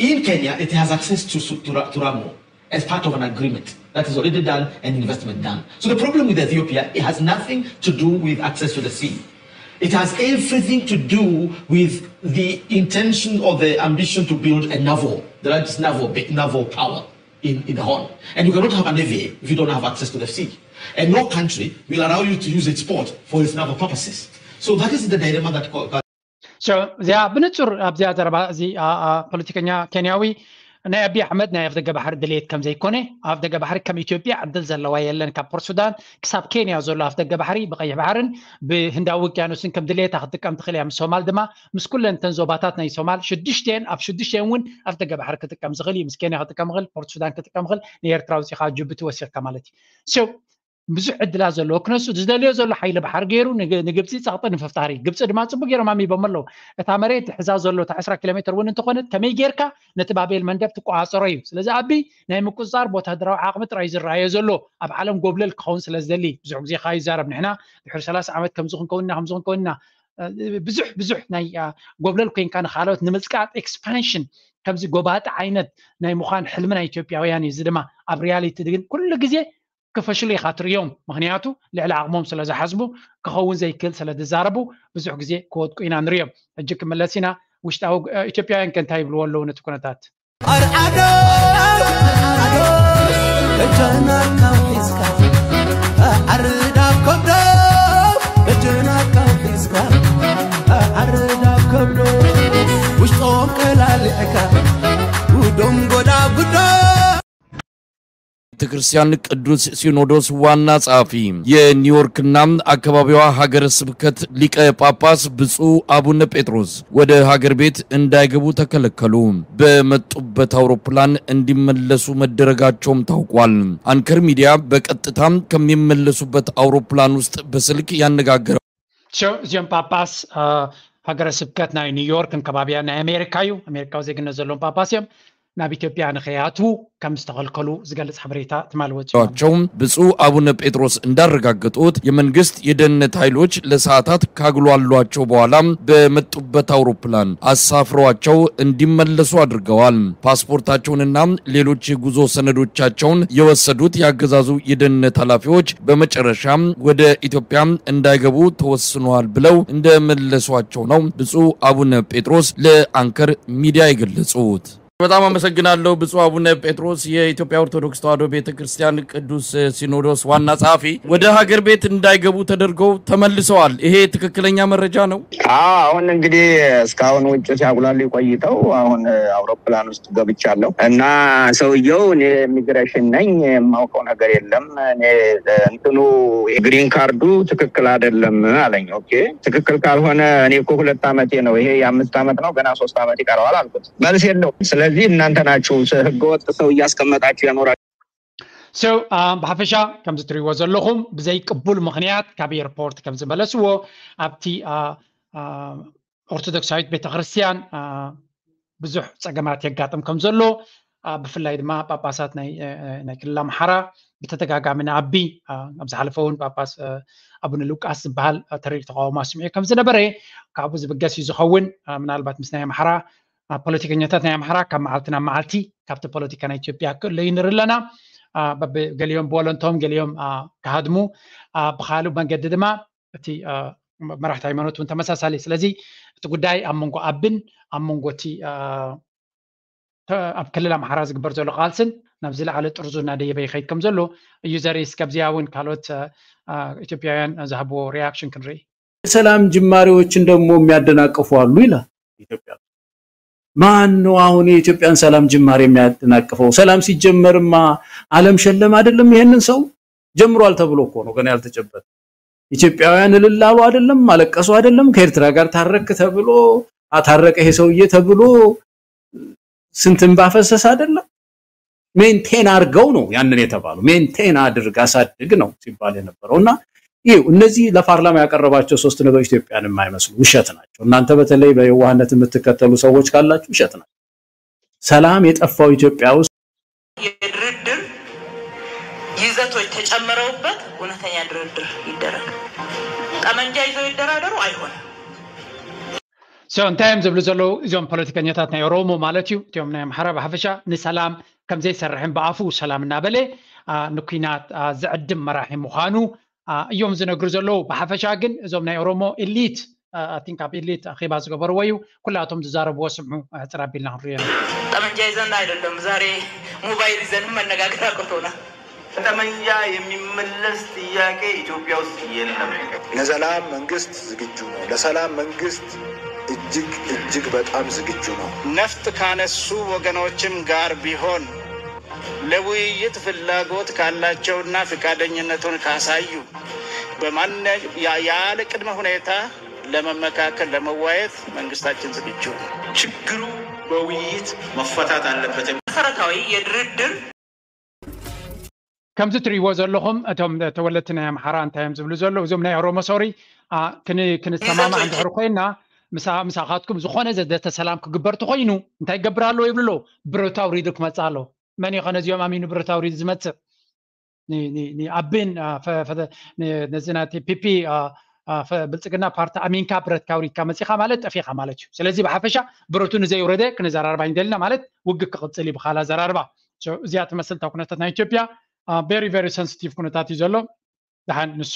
In Kenya, it has access to, Su- to, Ra- to Ramu as part of an agreement that is already done and investment done. So the problem with Ethiopia, it has nothing to do with access to the sea. It has everything to do with the intention or the ambition to build a naval, the largest naval, big naval power in, in the Horn. And you cannot have a navy if you don't have access to the sea. And no country will allow you to use its port for its naval purposes. So that is the dilemma that co- እዚኣ ብንጹር ኣብዚኣ ዘረባ እዚ ፖለቲከኛ ኬንያዊ ናይ ኣቢ ኣሕመድ ናይ ኣፍደገ ባሕሪ ድሌት ከም ዘይኮነ፣ ኣፍደገ ባሕሪ ከም ኢትዮጵያ ዕድል ዘለዋ የለን፣ ካብ ፖርት ሱዳን ክሳብ ኬንያ ዘሎ ኣፍደገ ባሕሪ ብቀይሕ ባሕርን ብህንዳዊ ውቅያኖስን ከም ድሌታ ክትጥቀም ትኽእል እያ። ምስ ሶማል ድማ ምስ ኩለን እተን ዞባታት ናይ ሶማል ሽዱሽተን ኣብ ሽዱሽተን እውን ኣፍደገ ባሕሪ ክጥቀም ዝኽእል እዩ። ምስ ኬንያ ክጥቀም ይኽእል፣ ፖርት ሱዳን ክጥቀም ይኽእል፣ ንኤርትራ ውፂኻ ጅቡቲ ወሲኽካ ማለት እዩ። ብዙሕ ዕድላት ዘለዎ ክነሱ ዝደልዮ ዘሎ ሓይሊ ባሕሪ ገይሩ ንግብፂ ፀቕጢ ንምፍጣር እዩ። ግብፂ ድማ ፅቡቅ ገይሮም ኣሚቦም ኣለዉ። እታ መሬት ሕዛ ዘሎ እታ ዕስራ ኪሎ ሜትር እውን እንተኾነት ከመይ ጌርካ ነቲ ባቤል መንደብ ትቆፃፀሮ እዩ። ስለዚ ኣቢ ናይ ምቁፅፃር ብወታደራዊ ዓቕሚ ጥራይ ዝረኣዮ ዘሎ ኣብ ዓለም ጎብለል ክኸውን ስለ ዝደሊ ብዙሕ ግዜ ካ ይዛረብ ንሕና ድሕሪ ሰላሳ ዓመት ከምዚ ክንከውንና ከምዚ ክንከውንና ብዙሕ ብዙሕ ናይ ጎብለል ኮይንካ ንካልኦት ንምፅቃጥ ኤክስፓንሽን ከምዚ ጎባጢ ዓይነት ናይ ምዃን ሕልሚ ናይ ኢትዮጵያውያን እዩ። እዚ ድማ ኣብ ሪያሊቲ ግን ኩሉ ግዜ ክፈሽሉ ኢኻ ትርእዮም። ምኽንያቱ ልዕሊ ዓቕሞም ስለ ዝሓስቡ ክኸውን ዘይክእል ስለ ዝዛረቡ ብዙሕ ግዜ ክወድቁ ኢና ንርእዮም። ሕጂ ክምለስ ኢና። ውሽጣዊ ኢትዮጵያውያን ከ እንታይ ይብልዎ ኣለዉ ነቲ ኩነታት? ኣርዓዶ ኣርዓዶ እጃና ካውሒዝካ ኣዓርዳ ከብዶ እጃና ካውሒዝካ ኣዓርዳ ከብዶ ውሽጦም ቀላሊዕካ ጉዶም ጎዳ ጉዶ ቤተ ክርስቲያን ቅዱስ ሲኖዶስ ዋና ጸሐፊ የኒውዮርክና አካባቢዋ ሀገረ ስብከት ሊቀ ጳጳስ ብፁዕ አቡነ ጴጥሮስ ወደ ሀገር ቤት እንዳይገቡ ተከለከሉ። በመጡበት አውሮፕላን እንዲመለሱ መደረጋቸውም ታውቋል። አንከር ሚዲያ በቀጥታ ከሚመለሱበት አውሮፕላን ውስጥ በስልክ ያነጋገረው እዚኦም ጳጳስ ሃገረ ስብከት ናይ ኒውዮርክ ከባቢያ ናይ ኣሜሪካ እዩ። ኣሜሪካዊ ዜግነት ዘለዎም ጳጳስ እዮም። ናብ ኢትዮጵያ ንኸይኣትዉ ከም ዝተኸልከሉ ዝገልጽ ሓበሬታ ትማሊ ወጺኡ። ቸው ብፁዕ አቡነ ጴጥሮስ እንዳረጋገጡት የመንግስት የደህንነት ኃይሎች ለሰዓታት ካግሏሏቸው በኋላ በመጡበት አውሮፕላን አሳፍረዋቸው እንዲመለሱ አድርገዋል። ፓስፖርታቸውንና ሌሎች የጉዞ ሰነዶቻቸውን የወሰዱት የአገዛዙ የደህንነት ኃላፊዎች በመጨረሻ ወደ ኢትዮጵያ እንዳይገቡ ተወስኗል ብለው እንደመለሷቸው ነው ብፁዕ አቡነ ጴጥሮስ ለአንከር ሚዲያ የገለጹት። በጣም አመሰግናለሁ። ብፁዕ አቡነ ጴጥሮስ የኢትዮጵያ ኦርቶዶክስ ተዋሕዶ ቤተ ክርስቲያን ቅዱስ ሲኖዶስ ዋና ጸሐፊ ወደ ሀገር ቤት እንዳይገቡ ተደርገው ተመልሰዋል። ይሄ ትክክለኛ መረጃ ነው? አዎ፣ አሁን እንግዲህ እስካሁን ውጭ ሲያጉላሉ ቆይተው አሁን አውሮፕላን ውስጥ ገብቻለሁ እና ሰውየው «እኔ ኢሚግሬሽን ነኝ፣ የማውቀው ነገር የለም፣ እኔ እንትኑ ግሪን ካርዱ ትክክል አይደለም» አለኝ። ኦኬ፣ ትክክል ካልሆነ እኔ እኮ ሁለት ዓመቴ ነው፣ ይሄ የአምስት ዓመት ነው፣ ገና ሶስት ዓመት ይቀረዋል አልኩት። መልስ የለውም። ስለዚህ እናንተ ናችሁ ህገወጥ ሰው እያስቀመጣችሁ ያኖራችሁ። So ብሓፈሻ ከምዚ ትሪእዎ ዘለኹም ብዘይ ቅቡል ምኽንያት ካብ ኤርፖርት ከም ዝመለስዎ ኣብቲ ኦርቶዶክሳዊት ቤተክርስትያን ብዙሕ ፀገማት የጋጥም ከም ዘሎ ብፍላይ ድማ ጳጳሳት ናይ ክልል ኣምሓራ ብተደጋጋሚ ንኣቢ ኣብ ዝሓለፈ እውን ጳጳስ ኣቡነ ሉቃስ ዝበሃል ተሪር ተቃውሞ ኣስሚዑ ከም ዝነበረ ካብኡ ዝብገስ እዩ ዝኸውን። ምናልባት ምስ ናይ ኣምሓራ ፖለቲከኛታት ናይ ኣምሓራ ካብ መዓልቲ ናብ መዓልቲ ካብቲ ፖለቲካ ናይ ኢትዮጵያ ክእለዩ ንርኢ ኣለና። ገሊኦም ብወለንቶም ገሊኦም ክሃድሙ ብካልእ መንገዲ ድማ እቲ መራሕቲ ሃይማኖት እውን ተመሳሳሊ። ስለዚ እቲ ጉዳይ ኣብ መንጎ ኣብን ኣብ መንጎ እቲ ኣብ ክልል ኣምሓራ ዝግበር ዘሎ ቃልስን ናብ ዝለዓለ ጥርዙ እናደየበ ይኸይድ ከም ዘሎ እዩ ዘርኢ። እስከ ኣብዚኣ እውን ካልኦት ኢትዮጵያውያን ዝሃብዎ ሪያክሽን ክንርኢ። የሰላም ጅማሬዎችን ደግሞ የሚያደናቅፉ አሉ ይላል። ኢትዮጵያ ማን ነው አሁን የኢትዮጵያን ሰላም ጅማሬ የሚያደናቅፈው? ሰላም ሲጀመርማ አለም ሸለም አይደለም ይሄንን ሰው ጀምሯል ተብሎ እኮ ነው ገና ያልተጨበጠ። ኢትዮጵያውያን እልል አሉ አይደለም፣ አለቀሱ አይደለም፣ ከኤርትራ ጋር ታረክ ተብሎ ታረቀ ይሄ ሰውዬ ተብሎ ስንት እንባ ፈሰስ አይደለም። ሜንቴን አድርገው ነው ያንን የተባሉ። ሜንቴን አድርግ አሳድግ ነው ሲባል የነበረው እና ይኸው እነዚህ ለፓርላማ ያቀረባቸው ሶስት ነገሮች ኢትዮጵያን የማይመስሉ ውሸት ናቸው። እናንተ በተለይ በየዋህነት የምትከተሉ ሰዎች ካላችሁ ውሸት ናቸው። ሰላም የጠፋው ኢትዮጵያ ውስጥ የድርድር ይዘቶች ተጨምረውበት እውነተኛ ድርድር ይደረግ። ጠመንጃ ይዘው ይደራደሩ አይሆንም። So እንታይ እዮም ዝብሉ ዘለዉ እዞም ፖለቲከኛታት ናይ ኦሮሞ ማለት እዩ። እቲኦም ናይ ኣምሓራ ብሓፈሻ ንሰላም ከም ዘይሰርሕን ብኣፉ ሰላም እናበለ ንኩናት ዝዕድም መራሒ ምዃኑ እዮም ዝነግሩ ዘለዉ። ብሓፈሻ ግን እዞም ናይ ኦሮሞ ኢሊት ቲንክ ኣብ ኢሊት ኣኼባ ዝገበርዎ እዩ። ኩላቶም ዝዛረብዎ ስምዑ። ሕፅር ኣቢልና ክንሪኦ ኢና። ጠመንጃ ይዘን አይደለም ዛሬ ሞባይል ይዘን መነጋገር አቅቶናል። ጠመንጃ የሚመለስ ጥያቄ ኢትዮጵያ ውስጥ የለም። ለሰላም መንግስት ዝግጁ ነው። ለሰላም መንግስት እጅግ እጅግ በጣም ዝግጁ ነው። ነፍጥ ካነሱ ወገኖችም ጋር ቢሆን ለውይይት ፍላጎት ካላቸውና ፍቃደኝነቱን ካሳዩ በማን ያለ ቅድመ ሁኔታ ለመመካከል ለመዋየት መንግስታችን ዝግጁ ነው። ችግሩ በውይይት መፈታት አለበት። መሰረታዊ የድርድር ከምዚ ትርእይዎ ዘለኹም እቶም ተወለድቲ ናይ ኣምሓራ እንታይ እዮም ዝብሉ ዘለዉ? እዞም ናይ ኦሮሞ ሶሪ ክንሰማማዕ እንድሕር ኮይና ምሳኻትኩም ዝኾነ ዘተ ሰላም ክግበር ተኮይኑ እንታይ ይገብር ኣለዎ ይብሉ ኣለዉ። ብረቱ ኣውሪዱ ክመፅእ ኣለዎ። መን እዩ ከ ነዚኦም ኣሚኑ ብረቱ ኣውሪዱ ዝመፅእ? ንኣብን ነዚ ናቲ ፒፒ ብልፅግና ፓርቲ ኣሚንካ ብረትካ ኣውሪድካ መፂኻ ማለት ጠፊኻ ማለት እዩ። ስለዚ ብሓፈሻ ብረቱ ንዘይውረደ ክንዘራርባ እንደልና ማለት ውግእ ክቕፅል እዩ ብኻላ ዘራርባ። እዚኣ ትመስል እታ ኩነታት ናይ ኢትዮጵያ very very sensitive ኩነታት እዩ ዘሎ። ደሓን ንሱ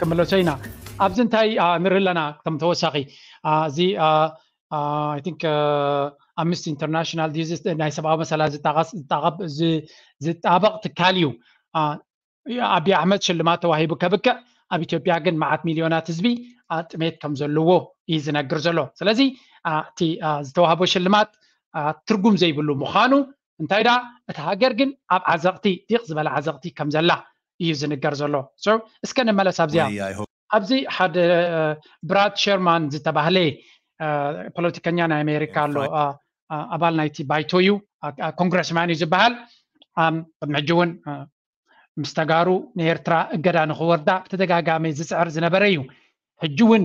ክምለሶ ኢና። ኣብዚ እንታይ ንርኢ ኣለና ከም ተወሳኺ እዚ I think ኣምነስቲ ኢንተርናሽናል ድዩ ናይ ሰብኣዊ መሰላት ዝጣቐስ ዝጣቐብ ዝጣበቕ ትካል እዩ። ኣብይ ኣሕመድ ሽልማት ተዋሂቡ ከብቅዕ ኣብ ኢትዮጵያ ግን መዓት ሚልዮናት ህዝቢ ጥሜት ከም ዘለዎ እዩ ዝነግር ዘሎ። ስለዚ እቲ ዝተዋህቦ ሽልማት ትርጉም ዘይብሉ ምዃኑ እንታይ ደኣ እቲ ሃገር ግን ኣብ ዓዘቕቲ ዲቕ ዝበለ ዓዘቕቲ ከም ዘላ እዩ ዝንገር ዘሎ። እስከ ንመለስ ኣብዚኣ። ኣብዚ ሓደ ብራድ ሸርማን ዝተባህለ ፖለቲከኛ ናይ ኣሜሪካ ኣሎ። ኣባል ናይቲ ባይቶ እዩ። ኮንግረስማን እዩ ዝበሃል። ቅድሚ ሕጂ እውን ምስ ተጋሩ ንኤርትራ እገዳ ንክወርዳ ብተደጋጋሚ ዝፅዕር ዝነበረ እዩ። ሕጂ እውን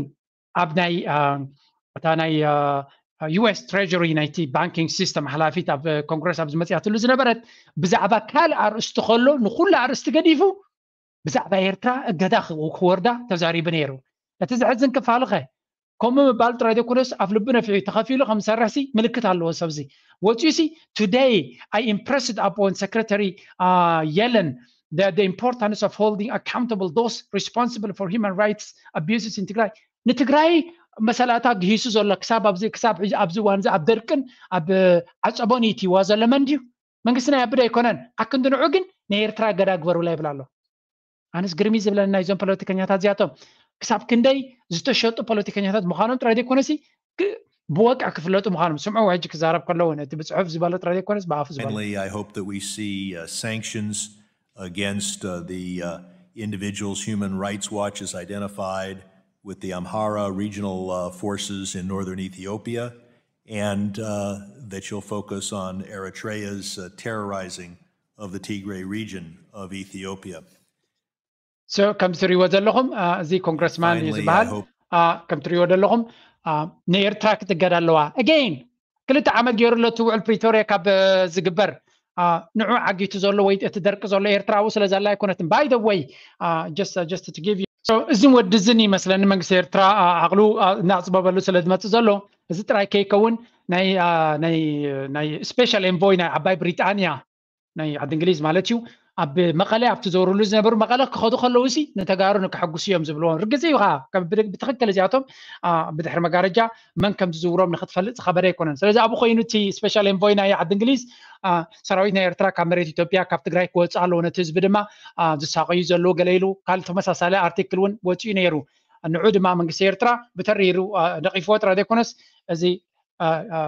ኣብ ናይ እታ ናይ ዩኤስ ትሬጀሪ ናይቲ ባንኪንግ ሲስተም ሓላፊት ኣብ ኮንግረስ ኣብ ዝመፅኣትሉ ዝነበረት ብዛዕባ ካልእ ኣርእስቲ ከሎ ንኩሉ ኣርእስቲ ገዲፉ ብዛዕባ ኤርትራ እገዳ ክወርዳ ተዛሪቡ ነይሩ። እቲ ዘሕዝን ክፋልኸ ከምኡ ምባል ጥራይ ዘይኮነስ ኣብ ልቢ ነፊሑ ተኸፊሉ ከም ዝሰርሕሲ ምልክት ኣለዎ። ሰብዚ ወፂኡሲ today I impressed upon Secretary Yellen the importance of holding accountable those responsible for human rights abuses in Tigray። ንትግራይ መሰላእታ ግሂሱ ዘሎ ክሳብ ኣብዚ ክሳብ ሕጂ ኣብዚ እዋን እዚ ኣብ ደርቅን ኣብ ዓጸቦን ይትይዋ ዘሎ መን ድዩ? መንግስቲ ናይ ኣቢ ዶ ኣይኮነን? ኣክንዲ ንዑ ግን ናይ ኤርትራ እገዳ ግበሩላ ይብል ኣሎ። ኣነስ ግርሚ ዝብለኒ ናይዞም ፖለቲከኛታት እዚኣቶም ክሳብ ክንደይ ዝተሸጡ ፖለቲከኛታት ምዃኖም ጥራይ ዘይኮነሲ ክ- ብወግዒ ክፍለጡ ምዃኖም ስምዑ። ሕጂ ክዛረብ ከለዉ ነቲ ብጽሑፍ ዝበሎ ጥራይ ዘይኮነስ ብኣፉ ዝበሎ Finally, I hope that we see uh, sanctions against uh, the uh, individuals Human Rights Watch has identified with the Amhara regional uh, forces in northern Ethiopia, and uh, that you'll focus on Eritrea's uh, terrorizing of the Tigray region of Ethiopia. So ከም ትሪእዎ ዘለኹም አ፣ እዚ ኮንግረስማን እዩ Finally, I ዝበሃል hope አ፣ ከም ትሪእዎ ዘለኹም አ፣ ንኤርትራ ክትገዳ ኣለዋ። Again ክልተ ዓመት ገይሩ ኣሎ እቲ ውዕል ፕሪቶሪያ ካብ አ፣ ዝግበር አ፣ ንዑ ዓጊቱ ዘሎ ወይ እቲ ደርቂ ዘሎ ኤርትራ ኣብኡ ስለ ዘላ ኣይኮነትን። By the way just just to give you so እዚ ወዲ እዝን ይመስለኒ መንግስቲ ኤርትራ አ፣ ዓቕሉ አ፣ እናዕጽበበሉ ስለ ዝመጽእ ዘሎ እዚ ጥራይ ከይከውን ናይ አ፣ ናይ ናይ ስፔሻል ኤንቮይ ናይ ዓባይ ብሪጣንያ ናይ ዓዲ እንግሊዝ ማለት እዩ ኣብ መቐለ ኣብቲ ዘውርሉ ዝነበሩ መቐለ ክኸዱ ከለዉ ሲ ንተጋሩ ንክሕጉሱ እዮም ዝብልዎም ርግጽ እዩ ከዓ ከም ብድ- ብትኽክል እዚኣቶም አ፣ ብድሕሪ መጋረጃ መን ከም ዝዝውሮም ንክትፈልጥ ዝኸበደ ኣይኮነን ስለዚ ኣብኡ ኮይኑ እቲ ስፔሻል ኤንቮይ ናይ ዓዲ እንግሊዝ አ፣ ሰራዊት ናይ ኤርትራ ካብ መሬት ኢትዮጵያ ካብ ትግራይ ክወፅእ ኣለዎ ነቲ ህዝቢ ድማ አ፣ ዝሳቀዩ ዘለዉ ገለ ኢሉ ካልእ ተመሳሳሊ ኣርቲክል እውን ወፂኡ ነይሩ ንዑ ድማ መንግስቲ ኤርትራ ብተሪሩ አ፣ ነቂፍዎ ጥራይ ዘይኮነስ እዚ አ፣ አ፣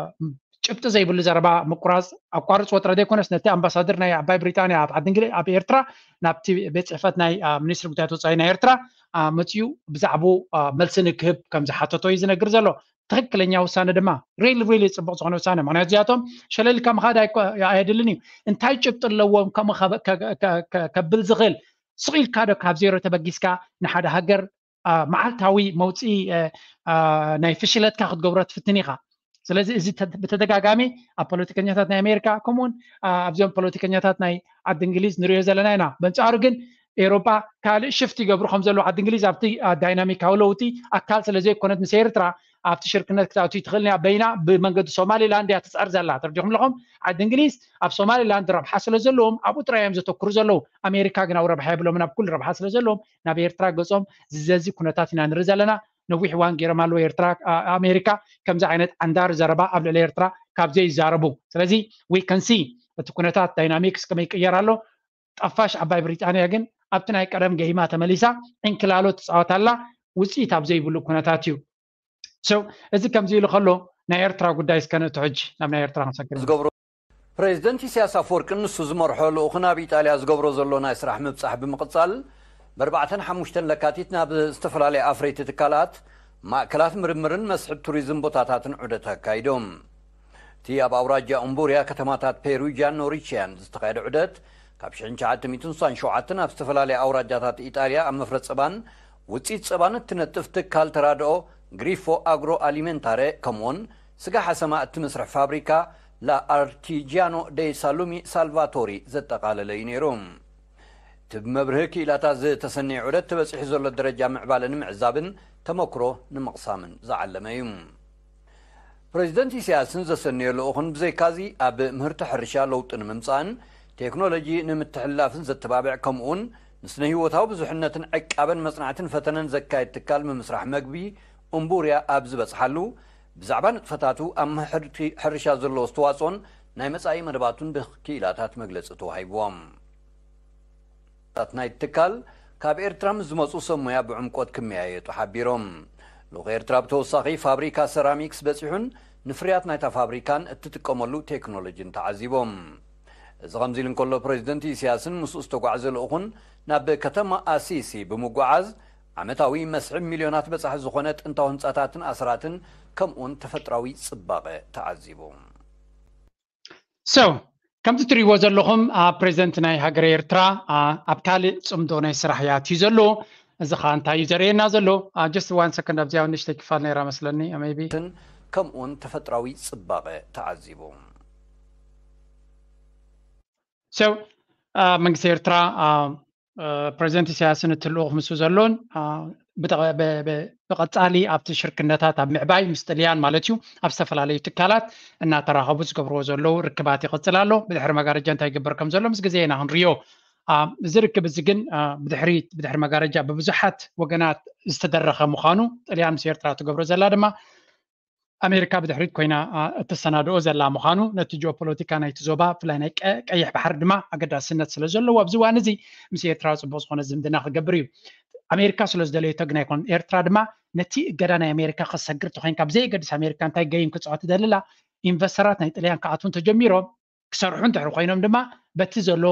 ጭብጢ ዘይብሉ ዘረባ ምቁራፅ ኣቋርፅዎ ጥራይ ዘይኮነስ ነቲ ኣምባሳደር ናይ ዓባይ ብሪጣንያ ኣብ ዓዲ እንግሊ ኣብ ኤርትራ ናብቲ ቤት ፅሕፈት ናይ አ፣ ሚኒስትሪ ጉዳያት ወፃኢ ናይ ኤርትራ አ፣ መፅኡ ብዛዕባኡ አ፣ መልሲ ንክህብ ከም ዝሓተቶ እዩ ዝነግር ዘሎ ትኽክለኛ ውሳነ ድማ ሪል ሪል ፅቡቅ ዝኾነ ውሳነ ምክንያቱ እዚኣቶም ሸለልካ ምኻድ ኣይኮ- ኣየድልን እዩ እንታይ ጭብጢ ኣለዎም ከምኡ ከበ- ከ- ከ- ከ- ከብል ዝኽእል ስቕ ኢልካ ዶ ካብ ዜሮ ተበጊስካ ንሓደ ሃገር አ፣ መዓልታዊ መውፅኢ አ፣ አ፣ ናይ ፍሽለትካ ክትገብሮ ትፍትን ኢኻ ስለዚ እዚ ተ- ብተደጋጋሚ ኣብ ፖለቲከኛታት ናይ ኣሜሪካ ከምኡውን አ፣ ኣብዚኦም ፖለቲከኛታት ናይ ዓዲ እንግሊዝ ንሪኦ ዘለና ኢና በንፃሩ ግን ኤሮጳ ካልእ ሽፍት ይገብሩ ከም ዘለዉ ዓዲ እንግሊዝ ኣብቲ አ፣ ዳይናሚካዊ ለውጢ ኣካል ስለ ዘይኮነት ምስ ኤርትራ ኣብቲ ሽርክነት ክትኣቱ ትኽእል እያ በይና ብመንገዲ ሶማሊላንድ እያ ትፅዕር ዘላ ተረዲኹም ኣለኹም ዓዲ እንግሊዝ ኣብ ሶማሊላንድ ረብሓ ስለ ዘለዎም ኣብኡ ጥራይ እዮም ዘተኩሩ ዘለዉ ኣሜሪካ ግን ኣብ ረብሓ የብሎምን ኣብ ኩሉ ረብሓ ስለ ዘለዎም ናብ ኤርትራ ገጾም ዝዘዚ ኩነታት ኢና ንርኢ ዘለና ነዊሕ እዋን ገይሮም ኣለዉ ኤርትራ አ- ኣሜሪካ ከምዚ ዓይነት ዓንዳሪ ዘረባ ኣብ ልዕሊ ኤርትራ ካብ ዘይዛረቡ ስለዚ we can see እቲ ኩነታት ዳይናሚክስ ከመይ ይቅየር ኣሎ ጠፋሽ ዓባይ ብሪጣንያ ግን ኣብቲ ናይ ቀደም ገሂማ ተመሊሳ ዕንክላሎ ትፃወት ኣላ ውፅኢት ኣብ ዘይብሉ ኩነታት እዩ so እዚ ከምዚ ኢሉ ከሎ ናይ ኤርትራ ጉዳይ እስከ ንእቶ ሕጂ ናብ ናይ ኤርትራ ክንሰግር ኢና። ዝገብሮ ፕሬዚደንት ኢሳያስ ኣፈወርቅን ንሱ ዝመርሖ ልኡኽን ኣብ ኢጣልያ ዝገብሮ ዘሎ ናይ ስራሕ ምብጻሕ ብምቕጻል በርባዕተን ሓሙሽተን ለካቲት ናብ ዝተፈላለያ ኣፍረይቲ ትካላት ማእከላት ምርምርን መስሕብ ቱሪዝም ቦታታትን ዑደት ኣካይዶም እቲ ኣብ ኣውራጃ ኡምቡርያ ከተማታት ፔሩጃን ኖሪቺያን ዝተኻየደ ዑደት ካብ ሽሕን ትሽዓተ ሚእትን ስሳን ሸውዓተን ኣብ ዝተፈላለያ ኣውራጃታት ኢጣልያ ኣብ መፍረ ጸባን ውፅኢት ጸባን እትነጥፍ ትካል ተራድኦ ግሪፎ ኣግሮ ኣሊሜንታረ ከምኡውን ስጋ ሓሰማ እትምስርሕ ፋብሪካ ላ ኣርቲጂያኖ ደይ ሳሉሚ ሳልቫቶሪ ዘጠቓለለ እዩ ነይሩ። እቲ ብመብርሂ ክኢላታት ዝተሰነየ ዑደት ተበፂሑ ዘሎ ደረጃ ምዕባለ ንምዕዛብን ተመክሮ ንምቕሳምን ዝዓለመ እዩ። ፕሬዚደንት ኢሳያስን ዘሰነዮ ልኡኽን ብዘይካዚ ኣብ ምህርቲ ሕርሻ ለውጢ ንምምፃእን ቴክኖሎጂ ንምትሕልላፍን ዘተባብዕ ከምኡውን ንስነ ህይወታዊ ብዙሕነትን ዕቃበን መፅናዕትን ፈተነን ዘካየድ ትካል ምምስራሕ መግቢ እምቡርያ ኣብ ዝበፅሓሉ ብዛዕባ ንጥፈታቱ ኣብ ምህርቲ ሕርሻ ዘለዎ ኣስተዋፅኦን ናይ መፃኢ መደባቱን ብክኢላታት መግለፂ ተዋሂብዎም። ታት ናይቲ ትካል ካብ ኤርትራ ምስ ዝመፁ ሰብ ሞያ ብዕምቆት ክመያየጡ ሓቢሮም። ልኡኽ ኤርትራ ብተወሳኺ ፋብሪካ ሰራሚክስ በፂሑን ንፍርያት ናይታ ፋብሪካን እትጥቀመሉ ቴክኖሎጂን ተዓዚቦም። እዚ ከምዚ ኢሉ እንከሎ ፕሬዚደንት ኢሳያስን ምስኡ ዝተጓዕዘ ልኡኹን ናብ ከተማ ኣሲሲ ብምጉዓዝ ዓመታዊ መስሕብ ሚልዮናት በፃሒ ዝኾነ ጥንታዊ ህንፃታትን ኣስራትን ከምኡውን ተፈጥራዊ ፅባቐ ተዓዚቡ። So ከምቲ ትሪእዎ ዘለኹም ፕሬዚደንት ናይ ሃገረ ኤርትራ ኣብ ካልእ ፅምዶ ናይ ስራሕ እዩ ኣትዩ ዘሎ እዚ ከዓ እንታይ እዩ ዘርእየና ዘሎ just one second ኣብዚኣ ንእሽተይ ክፋል ነይራ መስለኒ maybe ከምኡውን ተፈጥራዊ ፅባቐ ተዓዚቡ So መንግስቲ ኤርትራ ፕሬዚደንት ኢሳያስን እቲ ልኡኽ ምስኡ ዘሎን ብቐፃሊ ኣብቲ ሽርክነታት ኣብ ምዕባይ ምስ ጥልያን ማለት እዩ ኣብ ዝተፈላለዩ ትካላት እናተራኸቡ ዝገብርዎ ዘለዉ ርክባት ይቕፅል ኣሎ ብድሕሪ መጋረጃ እንታይ ይግበር ከም ዘሎ ምስ ግዜ ኢና ክንሪዮ እዚ ርክብ እዚ ግን ብድሕሪ ብድሕሪ መጋረጃ ብብዙሓት ወገናት ዝተደረኸ ምዃኑ፣ ጥልያን ምስ ኤርትራ ትገብሮ ዘላ ድማ ኣሜሪካ ብድሕሪት ኮይና እትሰናድኦ ዘላ ምዃኑ፣ ነቲ ጂኦፖለቲካ ናይቲ ዞባ፣ ብፍላይ ናይ ቀይሕ ባሕሪ ድማ ኣገዳስነት ስለ ዘለዎ፣ ኣብዚ እዋን እዚ ምስ ኤርትራ ጽቡቕ ዝኾነ ዝምድና ክገብር እዩ። ኣሜሪካ ስለ ዝደለየቶ ግን ኣይኮነን። ኤርትራ ድማ ነቲ እገዳ ናይ ኣሜሪካ ክሰግር ተኮይንካ፣ ብዘየገድስ ኣሜሪካ እንታይ ገይም ክጻወት ደልላ፣ ኢንቨስተራት ናይ ጥልያን ክኣትውን ተጀሚሮም ክሰርሑ እንድሕር ኮይኖም ድማ፣ በቲ ዘሎ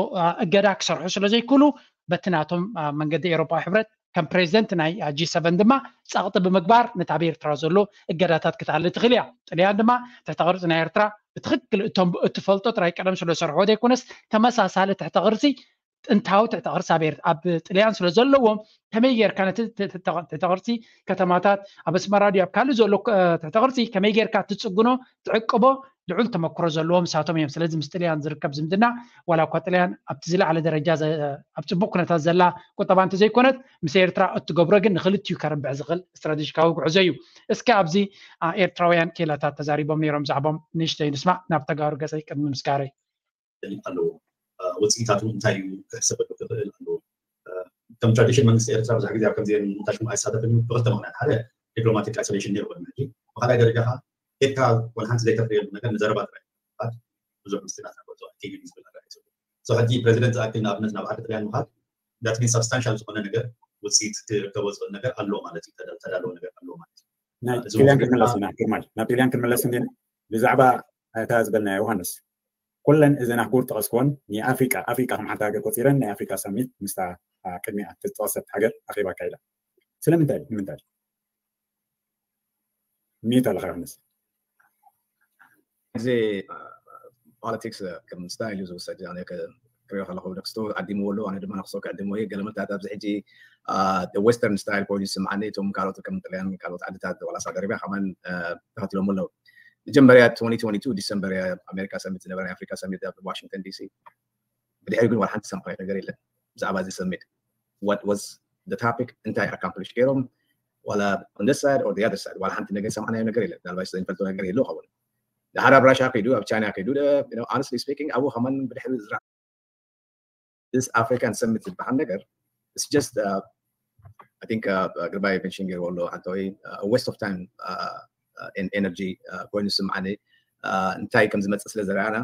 እገዳ ክሰርሑ ስለ ዘይክእሉ፣ በቲ ናቶም መንገዲ ኤውሮጳዊ ሕብረት ከም ፕሬዚደንት ናይ ጂ ሰቨን ድማ ጸቕጢ ብምግባር፣ ነቲ ኣብ ኤርትራ ዘሎ እገዳታት ክትኣሊ ትኽእል እያ። ጥልያን ድማ ትሕተ ቅርጺ ናይ ኤርትራ ብትኽክል እቶም እትፈልጦ ጥራይ ቀደም ስለ ዝሰርሕዎ ዘይኮነስ፣ ተመሳሳሊ ትሕተ ቅርጺ፣ ጥንታዊ ትሕተ ቅርጺ ኣብ ጥልያን ስለ ዘለዎም፣ ከመይ ጌርካ ነቲ ትሕተ ቅርጺ ከተማታት ኣብ ኣስመራ ድዩ ኣብ ካልእ ዘሎ ትሕተ ቅርጺ ከመይ ጌርካ ትጽግኖ፣ ትዕቅቦ፣ ልዑል ተመክሮ ዘለዎም ንሳቶም እዮም። ስለዚ ምስ ጥልያን ዝርከብ ዝምድና፣ ዋላ እኳ ጥልያን ኣብቲ ዝለዓለ ደረጃ ኣብ ጽቡቕ ኩነታት ዘላ ቁጠባ እንተዘይኮነት፣ ምስ ኤርትራ እትገብሮ ግን ንክልቲኡ ከርብሕ ዝኽእል ስትራቴጂካዊ ጉዕዞ እዩ። እስከ ኣብዚ ኤርትራውያን ክኢላታት ተዛሪቦም ነይሮም፣ ብዛዕባኦም ንእሽተይ ንስማዕ፣ ናብ ተጋሩ ገጸይ ቅድሚ ምስጋረይ። ኣለዎ። ውፅኢታቱ እንታይ እዩ ክሕሰበሉ ክኽእል ኣለዎ። ከም ትራዲሽን መንግስቲ ኤርትራ ብዙሕ ግዜ ኣብ ከምዚአን እንታይ ሽሙ ኣይሳተፍን እዩ። ብክልተ ምክንያት፣ ሓደ ዲፕሎማቲክ ኣይሶሌሽን ነይሩ ቅድሚ ሕጂ፣ ብካልኣይ ደረጃ ከዓ ኤርትራ ወላ ሓንቲ ዘይተፍርየሉ ነገር ንዘረባ ጥራይ ብዙሕ ምስጢራት ናበቶ ቲቪ ዝብል ኣረጋጊጹ። ሕጂ ፕሬዚደንት ዝኣክል ንኣብነት ናብ ዓዲ ጥልያን ምኻድ ዳት ሚን ሳብስታንሻል ዝኾነ ነገር ውፅኢት ክርከቦ ዝኽእል ነገር ኣሎ ማለት እዩ። ተዳለወ ነገር ኣሎ ማለት እዩ። ናብ ጥልያን ክንመለስ ኢና ግርማይ፣ ናብ ጥልያን ክንመለስ እንዲና ብዛዕባ እታ ዝበልና ዮሃንስ ኩለን እዘን ኣህጉር ጠቐስክወን ንኣፍሪቃ ኣፍሪቃ ከም ሓንቲ ሃገር ቆፂረን ናይ ኣፍሪቃ ሰሚት ምስታ ቅድሚኣ ተጠቐሰት ሃገር ኣኼባ ኣካይዳ። ስለምንታይ ንምንታይ ሚዩት ኣለካ ዮሃንስ? እዚ ፖለቲክስ ከም ስታይል እዩ ዝውሰድ። ኣነ ክሪኦ ከለኹ ነክስቶ ዓዲምዎ ኣሎ፣ ኣነ ድማ ነክስቶ ክዕድሞ እየ። ገለ መታታት ኣብዚ ሕጂ ዌስተርን ስታይል ኮይኑ ይስምዓኒ። እቶም ካልኦት ከም ጥልያን ካልኦት ዓድታት ዋላ ሳውዲ ኣረቢያ ከማን ተኸትሎሞ ኣለዉ። መጀመርያ ትወንቲ ትወንቲ ቱ ዲሰምበር ኣሜሪካ ሰሚት ዝነበረ ናይ ኣፍሪካ ሰሚት ኣብ ዋሽንግተን ዲሲ። ብድሕሪ ግን ዋላ ሓንቲ ሰምዓዮ ነገር የለን ብዛዕባ እዚ ሰሚት። What was the topic? እንታይ ኣካምፕሊሽ ገይሮም? ዋላ on this side or the other side ዋላ ሓንቲ ነገር ሰማዕናዮ ነገር የለን። ምናልባት ዘይንፈልጦ ነገር ይህሉ ይኸውን። ድሓር ኣብ ራሽያ ከይዱ ኣብ ቻይና ከይዱ honestly speaking ኣብኡ ከማን ብድሕሪ this African summit ዝበሃል ነገር it's just I think ግርባይ ሜንሽን ገይርዎ ኣሎ ሓንተወይ waste of time and energy ኮይኑ ዝስምዓኒ። እንታይ ከም ዝመፅእ ስለ ዝረኣና